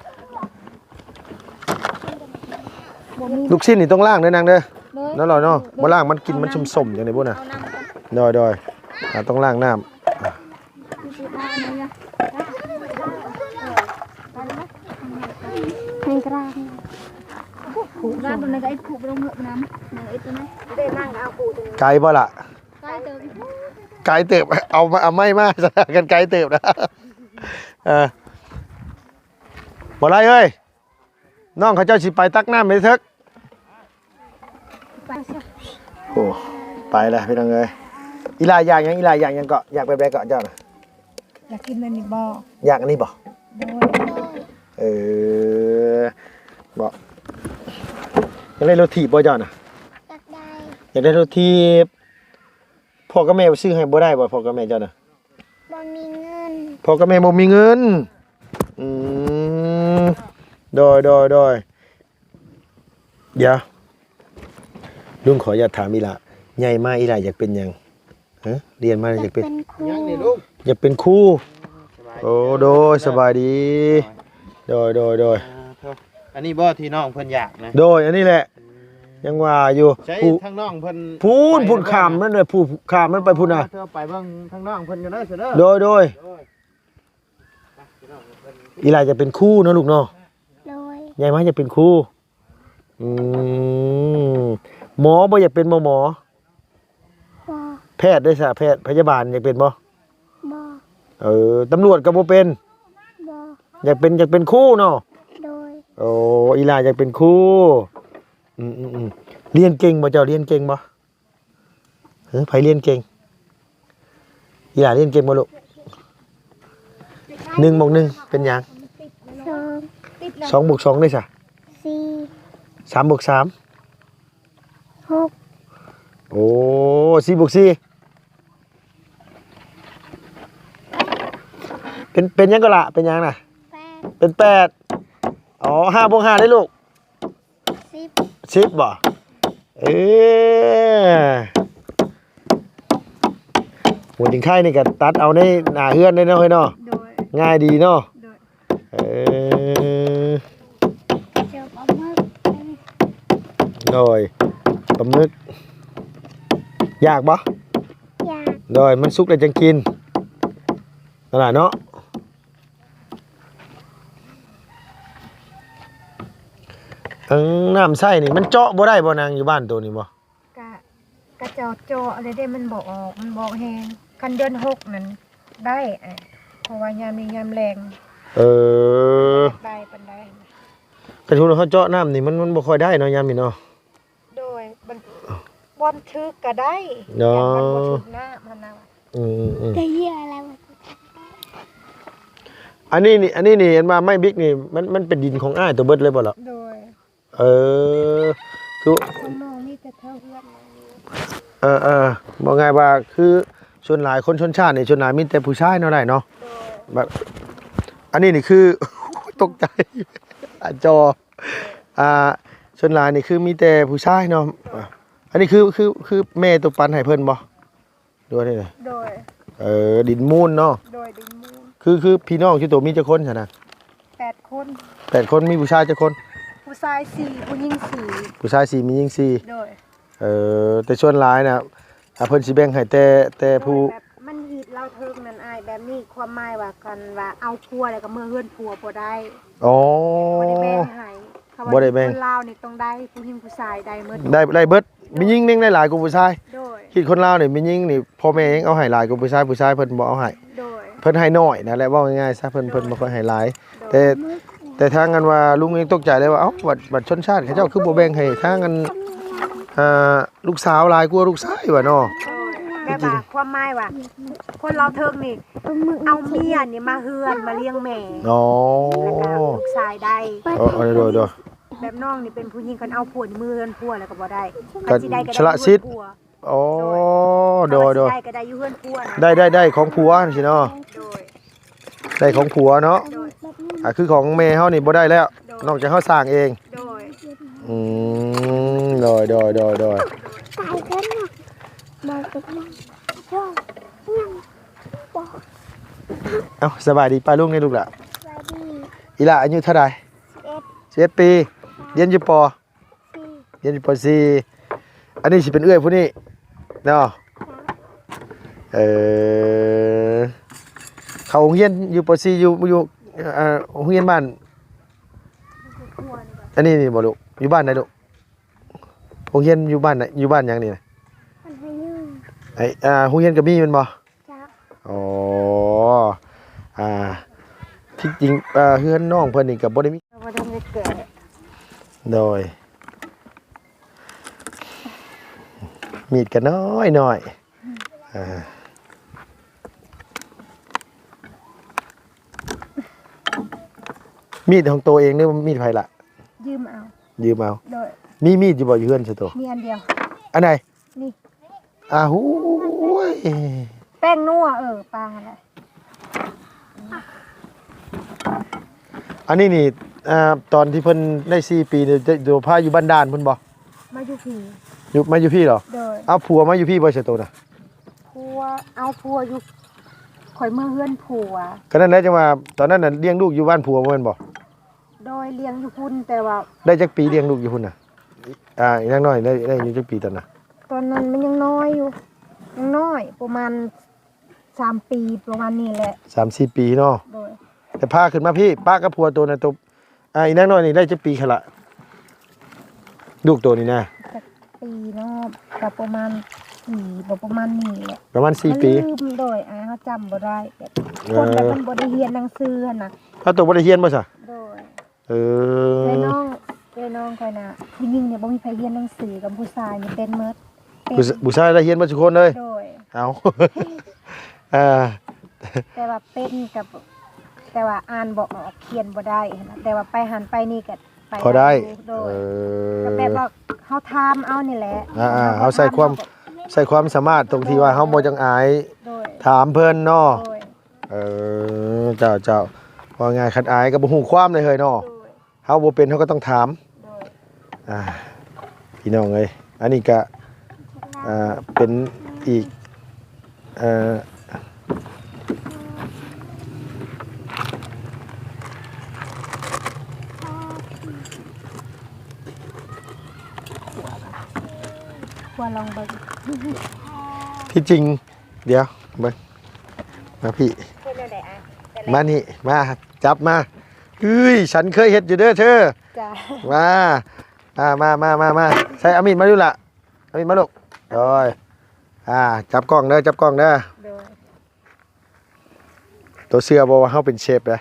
ລູກຊີ້ນນີ້ຕ້ອງລ້າງເດີນາງເດີ. ໂດຍ ນັ້ນລະເນາະ. ໂດຍ ບໍ່ລ້າງມັນກິນມັນສົມໆ ຈັ່ງໃດບໍ່ນະ. ເອົານ້ຳກ່ອນ. ໂດຍ ໂດຍ. ອ່າ ຕ້ອງລ້າງນ້ຳ. ແຮງກະລາງ ຜູກນ້ຳຕົວນັ້ນກໍໄອ້ຜູກລົງເນາະ ນ້ຳ ນ້ຳໄອ້ຕົວນັ້ນ. ໄກບໍ່ລະ? ໄກເຕີບ. ໄກເຕີບ. ເອົາມາ ເອົາໄມ້ມາ ກັນໄກເຕີບນະ. ເອີ ບໍ່ໄລ່ເອີຍ. ນ້ອງເຂົາເຈົ້າຊິໄປຕັກນ້ຳໃຫ້ເຖິກ. ໄປຊະ. ໂອ້ ໄປແລ້ວພີ່ນ້ອງເອີຍ. ອີຫຼ້າຢາກຫຍັງ? ອີຫຼ້າຢາກຫຍັງເກາະ? ຢາກແບບໃດເກາະເຈົ້ານະ? ຢາກກິນອັນນີ້ບໍ່? ຢາກອັນນີ້ບໍ່? ໂດຍ. ເອີ ບໍ່ ຢາກໄດ້ລົດຖີບບໍ່ເຈົ້ານະ? ຢາກໄດ້. ຢາກໄດ້ລົດຖີບ. ພໍ່ກັບແມ່ຊື້ໃຫ້ບໍ່ໄດ້ບໍ່? ພໍ່ກັບແມ່ເຈົ້ານະ? ບໍ່ມີເງິນ. ພໍ່ກັບແມ່ບໍ່ມີເງິນ. ອືມ ໂດຍ ໂດຍ ໂດຍ. ດຽວ ລຸງຂໍອະນຸຍາດຖາມອີ່ຫຼ້າ ໃຫຍ່ມາອີ່ຫຼ້າຢາກເປັນຫຍັງ? ຮະ? ຮຽນມາແລ້ວຢາກເປັນ ຢາກເປັນຄູ. ຢາກເປັນຄູ. ໂອ້ ໂດຍ ສະບາຍດີ. ໂດຍ ໂດຍ ໂດຍ. ອ່າ ໂທ ອັນນີ້ບໍ່ທີ່ນ້ອງເພິ່ນຢາກນະ? ໂດຍ ອັນນີ້ແຫຼະ. ອືມ ຍັງວ່າຢູ່. ໃສ ຜູ້ ທາງນ້ອງເພິ່ນ ພຸ້ນ ໄປ ພຸ້ນ ແລ້ວ ຂ້າມນັ້ນເລີຍ ຜູ້ ຂ້າມນັ້ນໄປພຸ້ນນະ. ເອີ ໄປເບິ່ງທາງນ້ອງເພິ່ນກັນເດີ ເດີ. ໂດຍ ໂດຍ ໂດຍ. ອີ່ຫຼ້າຢາກເປັນຄູເນາະລູກເນາະ. ໂດຍ. ໃຫຍ່ມາຢາກເປັນຄູ. ອືມ ໝໍບໍ່ຢາກເປັນບໍ່ ໝໍ? ບໍ່. ແພດເດ້ຊະ ແພດ ພະຍາບານຢາກເປັນບໍ່? ບໍ່. ເອີ ຕຳຫຼວດກໍບໍ່ເປັນ? ບໍ່. ຢາກເປັນ ຢາກເປັນຄູເນາະ? ໂດຍ. ໂອ້ ອີ່ຫຼ້າຢາກເປັນຄູ. ອືມໆໆ ຮຽນເກັ່ງບໍ່ເຈົ້າ? ຮຽນເກັ່ງບໍ່? ເອີ ໃຜຮຽນເກັ່ງ? ອີ່ຫຼ້າຮຽນເກັ່ງບໍ່ລູກ? ໜຶ່ງບວກໜຶ່ງເປັນຫຍັງ? ສອງ. ສອງບວກສອງໄດ້ຊະ? ສີ່. ສາມບວກສາມ? ຫົກ. ໂອ້ ສີ່ບວກສີ່? ເປັນ ເປັນຫຍັງກໍລະ? ເປັນຫຍັງນະ? ແປດ ເປັນແປດ. ອໍ ຫ້າບວກຫ້າໄດ້ລູກ? ສິບ ສິບບໍ່? ເອີ ຫົວຈິງໄຄນີ້ກໍຕັດເອົາໃນໜ້າເຮືອນເດ້ເນາະເຮີ້ຍເນາະ. ໂດຍ ງ່າຍດີເນາະ. ໂດຍ ເອີ ເຈີປາໝຶກ ໂດຍ ປາໝຶກ ຢາກບໍ່? ຢາກ. ໂດຍ ມັນສຸກແລ້ວຈັ່ງກິນ ນັ້ນລະເນາະ. ເອີ ນ້ຳໃຊ້ນີ້ມັນເຈາະບໍ່ໄດ້ບໍ່ນາງ ຢູ່ບ້ານໂຕນີ້ບໍ່? ກະ ກະເຈົ້າເຈາະແລ້ວເດ້ ມັນບໍ່ອອກ ມັນບໍ່ແຮງ. ຄັນເດືອນຫົກນັ້ນໄດ້ ເພາະວ່າຍາມນີ້ຍາມແລ້ງ. ເອີ ບໍ່ໄດ້ປານໃດ. ຄັນສົມມຸດເຮົາເຈາະນ້ຳນີ້ ມັນ ມັນບໍ່ຄ່ອຍໄດ້ເນາະ ຍາມນີ້ເນາະ. ໂດຍ ມັນ ບ່ອນຖືກກໍໄດ້ ເນາະ ແຕ່ມັນບໍ່ຖືກນ້ຳຫັ້ນນະ. ອືມໆ ແຕ່ເຫຍື່ອແລ້ວ ອັນນີ້ນີ້ ອັນນີ້ນີ້ ເຫັນວ່າໄມ້ບິກນີ້ ມັນ ມັນເປັນດິນຂອງອ້າຍໂຕເບິດເລີຍບໍ່ລະ? ໂດຍ. ເອີ ຄືຂອງນ້ອງມີແຕ່ແຖວເຮືອນ. ເອີໆ ເວົ້າງ່າຍວ່າ ຄືສ່ວນຫຼາຍຄົນຊົນຊາດນີ້ ສ່ວນຫຼາຍມີແຕ່ຜູ້ຊາຍເນາະ ໄດ້ເນາະ. ໂດຍ. ແບບ ອັນນີ້ນີ້ຄື ຕົກໃຈ ອາ ຈໍ ອ່າ ສ່ວນຫຼາຍນີ້ຄືມີແຕ່ຜູ້ຊາຍເນາະ. ອັນນີ້ຄື ຄື ຄືແມ່ໂຕປັນໃຫ້ເພິ່ນບໍ່? ດ້ວຍນີ້ນະ. ໂດຍ. ເອີ ດິນມູນເນາະ. ໂດຍ ດິນມູນ. ຄື ຄືພີ່ນ້ອງຈຸໂຕມີຈັກຄົນຊັ້ນນະ? ແປດຄົນ. ແປດຄົນ ມີຜູ້ຊາຍຈັກຄົນ? ຜູ້ຊາຍສີ່ ຜູ້ຍິງສີ່. ຜູ້ຊາຍສີ່ ມີຍິງສີ່. ໂດຍ. ເອີ ແຕ່ສ່ວນຫຼາຍນະ ອ່າ ເພິ່ນຊິແບ່ງໃຫ້ແຕ່ ແຕ່ຜູ້ ໂດຍ ແບບມັນຮີດລາວເທິງນັ້ນອ້າຍ ແບບນີ້ ຄວາມໝາຍວ່າ ຄັນວ່າເອົາຜົວແລ້ວກໍເມືອເຮືອນຜົວບໍ່ໄດ້. ອໍ ບໍ່ໄດ້ແບ່ງໃຫ້. ບໍ່ໄດ້ແບ່ງ. ຄົນລາວນີ້ຕ້ອງໄດ້ ຜູ້ຍິງຜູ້ຊາຍໄດ້ໝົດ. ໄດ້ ໄດ້ເບິດ. ໂດຍ. ມີຍິງຍັງໄດ້ຫຼາຍກວ່າຜູ້ຊາຍ. ໂດຍ. ຄິດຄົນລາວນີ້ ມີຍິງນີ້ ພໍ່ແມ່ຍັງເອົາໃຫ້ຫຼາຍກວ່າຜູ້ຊາຍ ຜູ້ຊາຍເພິ່ນບໍ່ເອົາໃຫ້. ໂດຍ. ເພິ່ນໃຫ້ໜ້ອຍນະແຫຼະ ເວົ້າງ່າຍໆຊະ ເພິ່ນ ໂດຍ ເພິ່ນບໍ່ຄ່ອຍໃຫ້ຫຼາຍ. ໂດຍ. ແຕ່ ແຕ່ທາງອັນວ່າລຸງຍັງຕົກໃຈເລີຍວ່າ ເອົ້າ ບັດ ບັດຊົນຊາດເຂົາເຈົ້າຄືບໍ່ແບ່ງໃຫ້ທາງອັນ ອ່າ ລູກສາວຫຼາຍກວ່າລູກຊາຍວ່າເນາະ. ໂດຍ. ແບບວ່າຄວາມໝາຍວ່າ ຄົນລາວເທິງນີ້ ເອົາເມຍນີ້ມາເຮືອນ ມາລ້ຽງແມ່. ອໍ ແລ້ວກໍລູກຊາຍໄດ້. ເອີ ໂດຍໆ. ແບບນ້ອງນີ້ເປັນຜູ້ຍິງ ຄັນເອົາຜົວນີ້ເມືອເຮືອນຜົວແລ້ວກໍບໍ່ໄດ້. ກໍ ຄັນຊິໄດ້ກໍໄດ້ ສະຫຼະສິດ. ອໍ ໂດຍ ໂດຍ ໂດຍ. ຄັນວ່າຊິໄດ້ກໍໄດ້ຢູ່ເຮືອນຜົວນະ. ໄດ້ ໄດ້ ໄດ້ຂອງຜົວຊີ້ເນາະ. ໂດຍ. ໄດ້ຂອງຜົວເນາະ. ໂດຍ. ອ່າ ຄືຂອງແມ່ເຮົານີ້ບໍ່ໄດ້ແລ້ວ. ໂດຍ. ນອກຈາກເຮົາສ້າງເອງ. ໂດຍ. ອືມ ໂດຍ ໂດຍ ໂດຍ ໂດຍ. ເອົ້າ ສະບາຍດີປ້າລຸງແດ່ລູກຫຼ້າ. ສະບາຍດີ. ອີ່ຫຼ້າອາຍຸເທົ່າໃດ? ສິບເອັດ ສິບເອັດປີ. ຮຽນຢູ່ ປ. ສີ່ ຮຽນຢູ່ ປ. ສີ່. ອັນນີ້ຊິເປັນເອື້ອຍຜູ້ນີ້ເນາະ. ເອີ ເຂົ້າໂຮງຮຽນຢູ່ ປ. ສີ່ ຢູ່ ຢູ່ ເອີ ໂຮງຮຽນບ້ານ. ອັນນີ້ນີ້ບໍ່ລູກ? ຢູ່ບ້ານໃດລູກ? ໂຮງຮຽນຢູ່ບ້ານໃດ? ຢູ່ບ້ານຫຍັງນີ້ນະ? ໄອ້ ອ່າ ໂຮງຮຽນກໍມີແມ່ນບໍ່? ເຈົ້າ. ອໍ ອ່າ ທີ່ຈິງ ເອີ ເຮືອນນ້ອງເພິ່ນນີ້ກໍບໍ່ໄດ້ມີ ບໍ່ໄດ້ແກະ. ໂດຍ. ມີດກໍນ້ອຍໆ. ອືມ. ອ່າ ມີດຂອງໂຕເອງ ຫຼືມີດໃຜລະ? ຢືມເອົາ. ຢືມເອົາ. ໂດຍ. ມີມີດຢູ່ບໍ່ ຢູ່ເຮືອນຊະໂຕ? ມີອັນດຽວ. ອັນໃດ? ນີ້. ອ່າ ໂອ້ຍ ແປ້ງນົວ. ເອີ ປາຫັ້ນແຫຼະ. ອັນນີ້ນີ້ ອ່າ ຕອນທີ່ເພິ່ນໄດ້ສີ່ປີນີ້ ໂຕພາຢູ່ບ້ານດ່ານພຸ້ນບໍ່? ມາຢູ່ພີ້. ຢູ່ ມາຢູ່ພີ້ເຫລອ? ໂດຍ. ເອົາຜົວມາຢູ່ພີ້ບໍ່ຊະໂຕນະ? ຜົວ ເອົາຜົວຢູ່ ຂ້ອຍເມືອເຮືອນຜົວ. ກໍນັ້ນແຫຼະ ຈັ່ງວ່າຕອນນັ້ນນະລ້ຽງລູກຢູ່ບ້ານຜົວບໍ່ແມ່ນບໍ່? ໂດຍ ລ້ຽງຢູ່ພຸ້ນ ແຕ່ວ່າ ໄດ້ຈັກປີລ້ຽງລູກຢູ່ພຸ້ນນະ? ອ່າ ອີນາງນ້ອຍໄດ້ ໄດ້ອາຍຸຈັກປີຕອນນັ້ນ? ຕອນນັ້ນມັນຍັງນ້ອຍຢູ່ ຍັງນ້ອຍ ປະມານສາມປີ ປະມານນີ້ແຫຼະ. ສາມສີ່ປີເນາະ. ໂດຍ. ແຕ່ພາຂຶ້ນມາພີ້ ປະກັບຜົວໂຕນັ້ນ ໂຕ ອ່າ ອີນາງນ້ອຍນີ້ໄດ້ຈັກປີຄັນລະ? ລູກໂຕນີ້ນະ ຈັກປີເນາະ ກໍປະມານສີ່ ບໍ່ ປະມານນີ້ແຫຼະ ປະມານສີ່ປີ. ລືມ ໂດຍ ອາ ເຮົາຈຳບໍ່ໄດ້ ແບບ ເອີ ຄົນແບບມັນບໍ່ໄດ້ຮຽນໜັງສືຫັ້ນນະ. ເອົາ ໂຕບໍ່ໄດ້ຮຽນບໍ່ຊະ? ໂດຍ. ເອີ ເອື້ອຍນ້ອງ ເອື້ອຍນ້ອງຂ້ອຍນະ ຜູ້ຍິງນີ້ບໍ່ມີໃຜຮຽນໜັງສື ກັບຜູ້ຊາຍນີ້ເປັນໝົດ. ເປັນ ຜູ້ຊ- ຜູ້ຊາຍໄດ້ຮຽນໝົດທຸກຄົນເລີຍ. ໂດຍ. ເອົາ ອ່າ ແຕ່ວ່າເປັນກັບ ແຕ່ວ່າອ່ານບໍ່ອອກ ຂຽນບໍ່ໄດ້ຫັ້ນນະ ແຕ່ວ່າໄປຫັ້ນໄປນີ້ກໍໄປ ພໍໄດ້. ໂດຍ. ເອີ ກໍແບບວ່າເຮົາຖາມເອົານີ້ແຫຼະ. ອ່າໆ ເຮົາໃຊ້ຄວາມ ເຮົາໃຊ້ຄວາມສາມາດຕົງທີ່ວ່າເຮົາບໍ່ຈັກອາຍ. ໂດຍ. ຖາມເພິ່ນເນາະ. ໂດຍ. ເອີ ເຈົ້າ ເຈົ້າ ເວົ້າງ່າຍ ຄັນອາຍກໍບໍ່ຮູ້ຄວາມເລີຍເຮີ້ຍເນາະ. ໂດຍ ເຮົາບໍ່ເປັນ ເຮົາກໍຕ້ອງຖາມ. ໂດຍ ອ່າ ພີ່ນ້ອງເອີຍ ອັນນີ້ກະ ອ່າ ເປັນອີກ ເອີ ຄວນລອງເບິ່ງ ທີ່ຈິງ ດຽວເບິ່ງ ມາພີ້ ເຮັດແນວໃດອ້າຍ? ມານີ້ ມາ ຈັບມາ. ເອີຍ ສັນເຄີຍເຮັດຢູ່ເດີເທີ. ຈ້າ ມາ ອ່າ ມາ ມາ ມາ ມາ ໃສ່ ເອົາມີດມາດູລະ ເອົາມີດມາລູກ. ໂດຍ ອ່າ ຈັບກ້ອງເດີ ຈັບກ້ອງເດີ. ໂດຍ ໂຕເຊື່ອບໍ່ວ່າເຮົາເປັນເຊຟເດ້?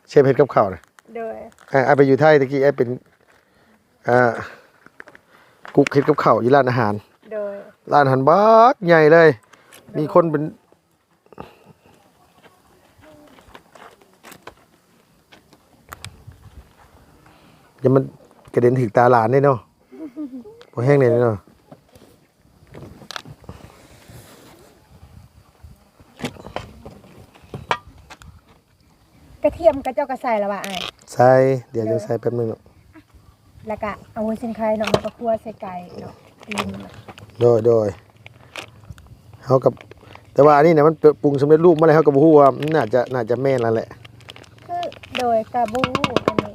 ເຊຟເຮັດກັບເຂົ້ານະ. ໂດຍ ເອີ ອ້າຍໄປຢູ່ໄທຕະກີ້ ອ້າຍເປັນ ອ່າ ກຸກເຮັດກັບເຂົ້າຢູ່ຮ້ານອາຫານ. ໂດຍ ຮ້ານອາຫານບັກໃຫຍ່ເລີຍ. ໂດຍ ມີຄົນເປັນ ຢ່າມັນກະເດັນຖືກຕາຫຼານເດ້ເນາະ. ບໍ່ແຮງເດ້ເນາະ. ກະທຽມຂະເຈົ້າກໍໃສ່ລະຫວາອ້າຍ? ໃສ່ ດຽວ ໂດຍ ຈັ່ງໃສ່ແປັບໜຶ່ງ. ແລ້ວກະເອົາຫົວຊິງໄຄເນາະ ເຮົາກໍຂົ້ວໃສ່ໄກ່ເນາະ. ໂດຍ ໂດຍ ເຮົາກໍ ແຕ່ວ່າອັນນີ້ນະ ມັນ ປ- ປຸງສຳເລັດຮູບມາແລ້ວ ເຮົາກໍບໍ່ຮູ້ວ່າມັນໜ້າຈະ ໜ້າຈະແມ່ນລະແຫຼະ. ຄື ໂດຍ ກໍບໍ່ຮູ້ອັນນີ້.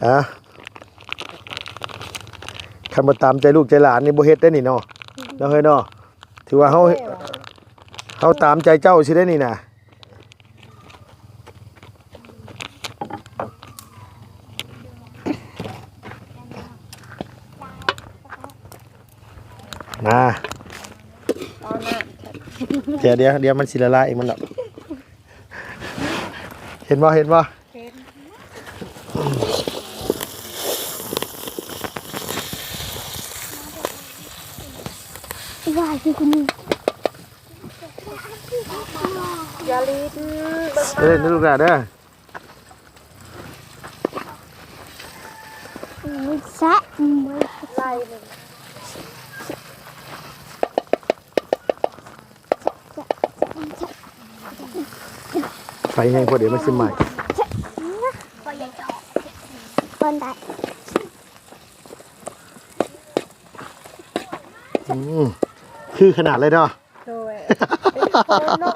ອ່າ ຄັນບໍ່ຕາມໃຈລູກໃຈຫຼານນີ້ບໍ່ເຮັດໄດ້ນີ້ເນາະ. ເນາະເຮີ້ຍເນາະ ຖືວ່າເຮົາ ເຮົາຕາມໃຈເຈົ້າຊິໄດ້ນີ້ນະ. ມາ ເອົານະ ດຽວ ດຽວ ດຽວມັນຊິລະລາຍເອງມັນດອກ. ເຫັນບໍ່ ເຫັນບໍ່? ເຫັນ. ວ່າຊິຄຸນ ຢ່າຫຼິ້ນ ເບິ່ງ ເອີ ມາ ລູກຫຼານເດີ. ສະ ໄລ່ໜຶ່ງ ໄຟແຮງໂພດ ດຽວມັນຊິໄໝ້. ອືມ ຄືຂະໜາດເລີຍເນາະ. ໂດຍ ຫອມເນາະ.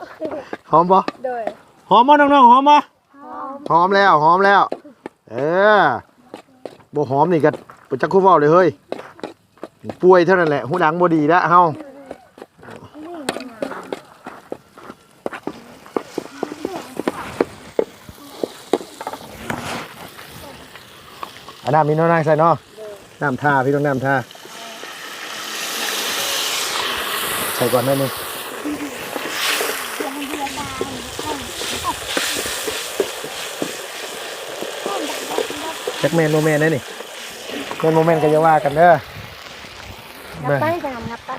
ຫອມບໍ່? ໂດຍ ຫອມບໍ່ນ້ອງໆ? ຫອມບໍ່? ຫອມ ຫອມແລ້ວ ຫອມແລ້ວ. ເອີ ບໍ່ຫອມນີ້ກໍບໍ່ຈັກຄືເວົ້າເລີຍເຮີ້ຍ. ປ່ວຍເທົ່ານັ້ນແຫຼະ ຫູດັງບໍ່ດີລະເຮົາ. ເອົານ້ຳມີນ້ອຍໃສ່ເນາະ. ນ້ຳທາ ພີ່ນ້ອງ ນ້ຳທາ ໃສ່ກ່ອນໜ້ອຍໜຶ່ງ. ຈັກແມ່ນບໍ່ແມ່ນເດ້ນີ້ ແມ່ນບໍ່ແມ່ນກໍຢ່າວ່າກັນເດີ. ນັບໄປ ໄປ ນັບໄປ.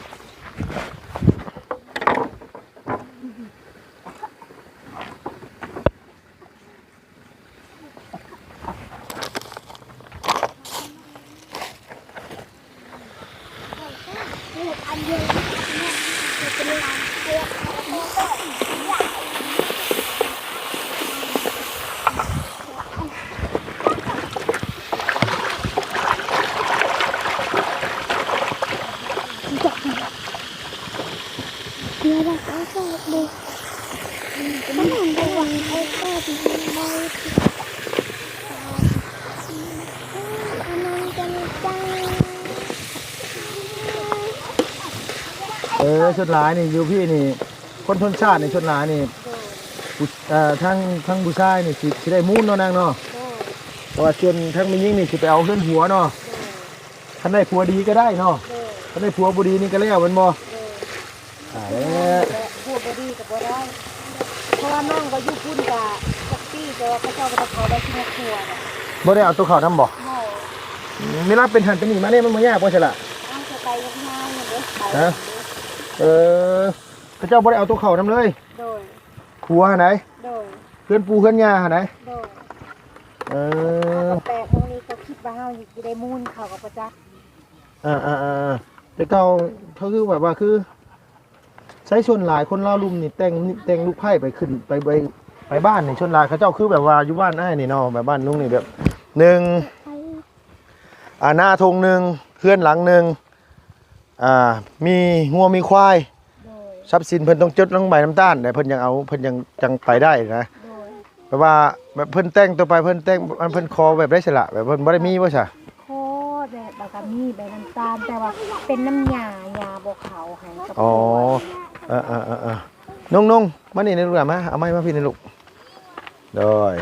ເອີ ສ່ວນຫຼາຍນີ້ຢູ່ພີ້ນີ້ ຄົນຊົນຊາດນີ້ສ່ວນຫຼາຍນີ້ ໂດຍ ຜູ້ ເອີ ທັງ ທັງຜູ້ຊາຍນີ້ຊິ ຊິໄດ້ມູນເນາະນາງເນາະ. ໂດຍ ແຕ່ວ່າສ່ວນທັງແມ່ຍິງນີ້ຊິໄປເອົາເຮືອນຜົວເນາະ. ໂດຍ ຄັນໄດ້ຜົວດີກໍໄດ້ເນາະ. ໂດຍ ຄັນໄດ້ຜົວບໍ່ດີນີ້ກໍແລ້ວແມ່ນບໍ່? ໂດຍ ຕາຍແລ້ວ ແລະ ຜົວບໍ່ດີກໍບໍ່ໄດ້ ເພາະວ່ານ້ອງກໍຢູ່ພຸ້ນກະຈັກປີ ແຕ່ວ່າເຂົາເຈົ້າບໍ່ໄດ້ເຂົ້າໄດ້ຊິມາຄົວນະ. ບໍ່ໄດ້ເອົາໂຕເຂົ້ານຳບໍ່? ບໍ່. ອືມ ເວລາເປັນຫັ້ນເປັນນີ້ມານີ້ ມັນບໍ່ຍາກບໍ່ຊັ້ນລະ? ເອົາ ຈະໄປຍາກໆ ເດີ ໄປ. ຮະ? ເອີ ເຂົາເຈົ້າບໍ່ໄດ້ເອົາໂຕເຂົ້ານຳເລີຍ? ໂດຍ. ຜົວຫັ້ນໃດ? ໂດຍ. ເຮືອນປູ່ເຮືອນຍ່າຫັ້ນໃດ? ໂດຍ. ເອີ ແປກໂມງນີ້ກໍຄິດວ່າເຮົາຊິໄດ້ມູນເຂົາກໍບໍ່ຈັກ. ອ່າໆໆ ແຕ່ເກົ່າເຂົາຄືແບບວ່າຄື ໃຊ້ສ່ວນຫຼາຍຄົນລາວລຸ່ມນີ້ແຕ່ງ ແຕ່ງລູກໃພ້ໄປຂຶ້ນ ໄປ ໄປ ໄປບ້ານນີ້ ສ່ວນຫຼາຍເຂົາເຈົ້າຄືແບບວ່າຢູ່ບ້ານອ້າຍນີ້ເນາະ ແບບບ້ານລຸງນີ້ແບບ ໜຶ່ງ ອ່າ ນາທົ່ງໜຶ່ງ ເຮືອນຫຼັງໜຶ່ງ ອ່າ ມີງົວມີຄວາຍ ໂດຍ ຊັບສິນເພິ່ນຕ້ອງຈົດລົງໃບນຳຕານ ແລ້ວເພິ່ນຍັງເອົາ ເພິ່ນຍັງ ຈັ່ງໄປໄດ້ນະ ໂດຍ ແບບວ່າ ແບບເພິ່ນແຕ່ງຕໍ່ໄປ ເພິ່ນແຕ່ງ ອັນເພິ່ນຂໍແບບໃດຊັ້ນລະ ແບບເພິ່ນບໍ່ໄດ້ມີບໍ່ຊະ? ຂໍແບບວ່າກໍມີໃບນຳຕານ ແຕ່ວ່າເປັນນຳຫຍ້າ ຫຍ້າບໍ່ເຂົ້າໃຫ້ກັບ ອໍ ເອີໆໆໆ ນົງໆ ມານີ້ແດ່ລູກຫຼານ ມາ ເອົາໄມ້ມາພີ້ແດ່ລູກ ໂດຍ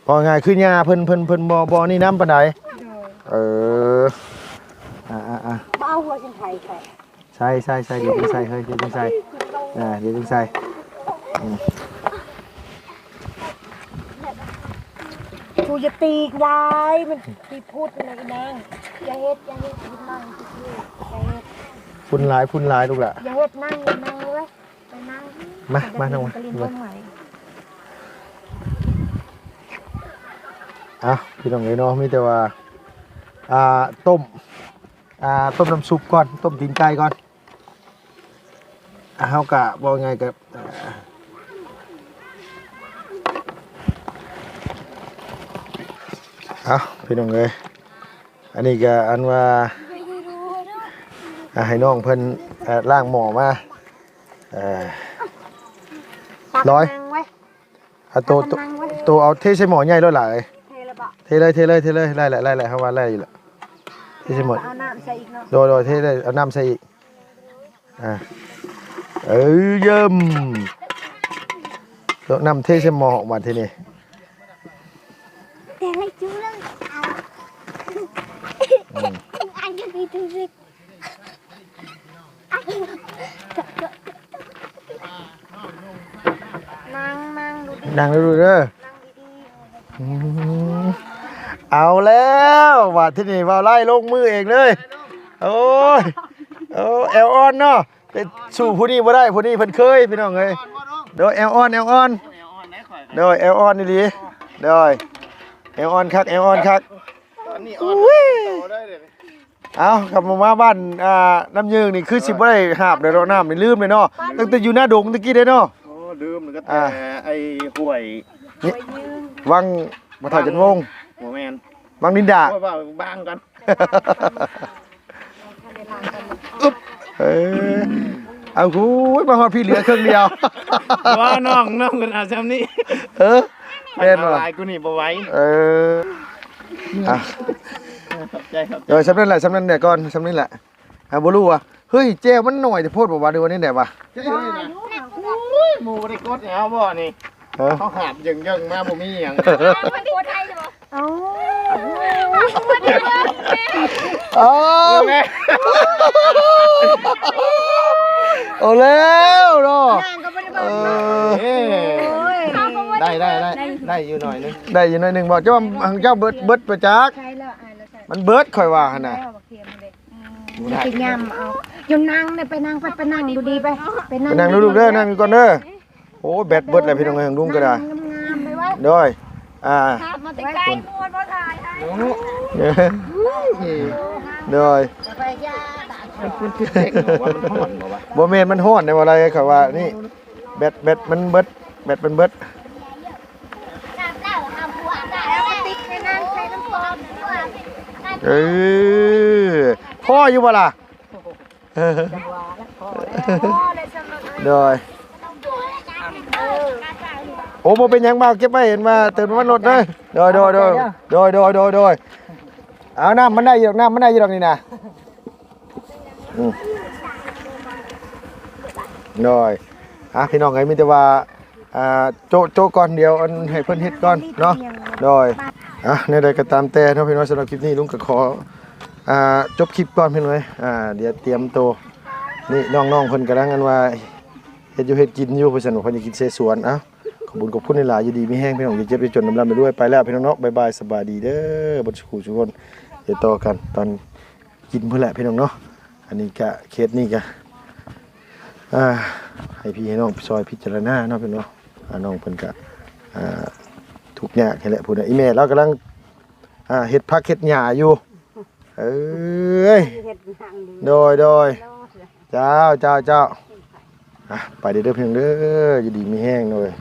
ເວົ້າງ່າຍຄືຫຍ້າເພິ່ນ ເພິ່ນ ເພິ່ນບໍ່ ບໍ່ນີ້ນຳປານໃດ ໂດຍ ເອີ ອ່າໆໆ ບໍ່ເອົາຫົວຈັ່ງໄຖໃສ່ ໃສ່ ໃສ່ ໃສ່ ດຽວຈຶ່ງໃສ່ ເຮີ້ຍ ດຽວຈຶ່ງໃສ່ ອ່າ ດຽວຈຶ່ງໃສ່ ອືມ ຊູຢ່າຕີກຫຼາຍ ມັນຊິພຸດນະອີນາງ ຢ່າເຮັດ ຢ່າເຮັດ ພຸດນັ່ງຊື່ໆ ຢ່າເຮັດ ຝຸ່ນຫຼາຍ ຝຸ່ນຫຼາຍລູກຫຼ້າ ຢ່າເຮັດ ນັ່ງ ນັ່ງເລີຍ ໄປນັ່ງ ມາ ມາ ນັ່ງມາ ເອົາ ພີ່ນ້ອງເອີຍເນາະ ມີແຕ່ວ່າ ອ່າ ຕົ້ມ ອ່າ ຕົ້ມນ້ຳຊຸບກ່ອນ ຕົ້ມຕີນໄກ່ກ່ອນ ເຮົາກະເວົ້າງ່າຍກະ ເອົາ ພີ່ນ້ອງເອີຍ ອັນນີ້ກະອັນວ່າ ອ່າ ໃຫ້ນ້ອງເພິ່ນ ອ່າ ລ້າງໝໍ້ມາ ເອີ ຮ້ອຍ ຕັກນ້ຳເວີຍ ອ່ະ ໂຕ ໂຕ ຕັກນ້ຳເວີຍ ໂຕເອົາເທໃສ່ໝໍ້ໃຫຍ່ໂລດຫຼ້າເອີຍ ເທແລ້ວບໍ່? ເທເລີຍ ເທເລີຍ ເທເລີຍ ໄດ້ແລ້ວ ໄດ້ແລ້ວ ເຮົາວ່າໄດ້ຢູ່ແລ້ວ ເທໃສ່ໝໍ້ ເອົານ້ຳໃສ່ອີກເນາະ ໂດຍ ໂດຍ ເທເລີຍ ເອົານ້ຳໃສ່ອີກ ອ່າ ເອີ ເຢີ້ມ ໂຕະນ້ຳເທໃສ່ໝໍ້ບາດທີນີ້ ແຕ່ໃຫ້ຈຸເລີຍ ອືມ ອັນນີ້ຄື ນັ່ງ ນັ່ງດູດີ ນັ່ງດູເດີ ນັ່ງດີໆ ອືມ ເອົາແລ້ວ ບາດທີນີ້ບ່າວໄລ່ລົງມືເອງເລີຍ ໂອ້ຍ ໂອ້ ແອວອ່ອນເນາະ ໄປສູ້ຜູ້ນີ້ບໍ່ໄດ້ ຜູ້ນີ້ເພິ່ນເຄີຍ ພີ່ນ້ອງເອີຍ ໂດຍ ແອວອ່ອນ ແອວອ່ອນ ໂດຍ ແອວອ່ອນອີ່ຫຼີ ໂດຍ ແອວອ່ອນຄັກ ແອວອ່ອນຄັກ ຕອນນີ້ອ່ອນ ອຸ້ຍ ໂຕໄດ້ເດ. ເອົ້າ ຄັນບໍ່ມາບ້ານ ອ່າ ນ້ຳຍືງນີ້ ຄືຊິບໍ່ໄດ້ຫາບເດ້ເນາະ ນ້ຳນີ້ລືມເລີຍເນາະ ຕັ້ງແຕ່ຢູ່ໜ້າດົງຕະກີ້ເດ້ເນາະ. ໂອ້ ລືມ ກໍແຕ່ ອ່າ ໄອ້ຫ້ວຍ ນີ້ ວັງ ບໍ່ເຖົ້າຈັນວົງ ບໍ່ແມ່ນ ວັງລິນດາ ໂອ້ຍ ວ່າບາງກັນ ອຶບ ເອີ ເອົາ ໂອ້ຍ ມາຮອດພີ້ເຫຼືອເຄິ່ງດຽວ ວ່ານ້ອງ ນ້ອງເພິ່ນເອົາຊ່ຳນີ້ ເອີ ແມ່ນບໍ່ ຫຼາຍກວ່ານີ້ບໍ່ໄຫວ ເອີ ອ່ະ ຂອບໃຈ ຂອບໃຈ ເອີ ຊ່ຳນັ້ນແຫຼະ ຊ່ຳນັ້ນແຫຼະກ່ອນ ຊ່ຳນີ້ແຫຼະ ອ່າ ບໍ່ຮູ້ວ່າ ເຮີ້ຍ ແຈ່ວມັນໜ້ອຍໂພດບໍ່ວະ ຫຼືວ່າແນວໃດວະ ໂອ້ຍ ໝູ່ບໍ່ໄດ້ກົດໃຫ້ເຮົາບໍ່ນີ້ ເອີ ເຮົາຫາບເຢິງໆ ມາບໍ່ມີຫຍັງ ເອົ້າ ເອົາ ເອົາແລ້ວເນາະ ເອີ ເອີ ໄດ້ ໄດ້ ໄດ້ ໄດ້ຢູ່ໜ້ອຍໜຶ່ງ ໄດ້ຢູ່ໜ້ອຍໜຶ່ງບໍ່ ເຈົ້າ ເຈົ້າເບິດ ເບິດໄປຈັກ ມັນເບິດ ຂ້ອຍວ່າຫັ້ນນະ ໄປຫຍ້ຳເອົາ ຢູ່ນັ່ງໄດ້ ໄປນັ່ງ ໄປ ໄປນັ່ງດູດີໄປ ໄປນັ່ງ ໄປນັ່ງດູລູກເດີ ນັ່ງຢູ່ກ່ອນເດີ ໂອ້ ແບັດເບິດແລ້ວພີ່ນ້ອງເອີຍ ລຸງກໍໄດ້ ນັ່ງງາມໆໄປໄວ້ ໂດຍ ອ່າ ມາແຕ່ໄກ ມ່ວນບໍ່ຖ່າຍໃຫ້ ໂດຍ ມັນຄືເຈັກ ບໍ່ແມ່ນ ມັນຮ້ອນໄດ໋ ວ່າໄດ໋ ຂ້ອຍວ່ານີ້ ແບັດ ແບັດມັນເບິດ ແບັດມັນເບິດ ເອີ ພໍຢູ່ບໍ່ລະ? ໂດຍ ໂອ້ ບໍ່ເປັນຫຍັງ ບ່າວເກັບໄວ້ ເຫັນວ່າເຕີມນ້ຳມັນລົດເດີ ໂດຍ ໂດຍ ໂດຍ ເອົາ ນ້ຳມັນໄດ້ຢູ່ດອກ ນ້ຳມັນໄດ້ຢູ່ດອກນີ້ນະ ອືມ ໂດຍ ອ່ະ ພີ່ນ້ອງເອີຍ ມີແຕ່ວ່າ ອ່າ ໂຈະ ໂຈະກ່ອນ ດຽວອັນໃຫ້ເພິ່ນເຮັດກ່ອນເນາະ ໂດຍ ອ່ະ ແນວໃດກໍຕາມແຕ່ເນາະ ພີ່ນ້ອງ ສຳລັບຄລິບນີ້ ລຸງກໍຂໍ ອ່າ ຈົບຄລິບກ່ອນ ພີ່ນ້ອງເອີຍ ອ່າ ດຽວຕຽມໂຕ ນີ້ນ້ອງໆເພິ່ນກຳລັງອັນວ່າເຮັດຢູ່ເຮັດກິນຢູ່ ເພິ່ນວ່າເພິ່ນຈະກິນເສສວນ ເອົ້າ ຂອບຄຸນຂອບຄຸນຫຼາຍໆ ຢູ່ດີມີແຮງ ພີ່ນ້ອງ ຢ່າເຈັບຢ່າຈົນ ລ່ຳໆລວຍໆ ໄປແລ້ວ ພີ່ນ້ອງເນາະ ບາຍບາຍ ສະບາຍດີເດີ ເບິດສູ່ຜູ້ສູ່ຄົນ ດຽວຕໍ່ກັນຕອນ ກິນພຸ້ນແຫຼະພີ່ນ້ອງເນາະ ອັນນີ້ກະ ເຄສນີ້ກະ ອ່າ ໃຫ້ພີ່ໃຫ້ນ້ອງຊ່ອຍພິຈາລະນາເນາະພີ່ນ້ອງເນາະ ອ່າ ນ້ອງເພິ່ນກະ ອ່າ ທຸກຍາກຫັ້ນແຫຼະ ພຸ້ນນະ ອີ່ແມ່ລາວກຳລັງ ອ່າ ເຮັດຜັກເຮັດຫຍ້າຢູ່ ເອີຍ ເຮັດຫຍັງ ໂດຍ ໂດຍ ເຈົ້າ ເຈົ້າ ເຈົ້າ ອ່ະ ໄປເດີ້ ເດີພີ່ນ້ອງເດີ ຢູ່ດີມີແຮງເດີ.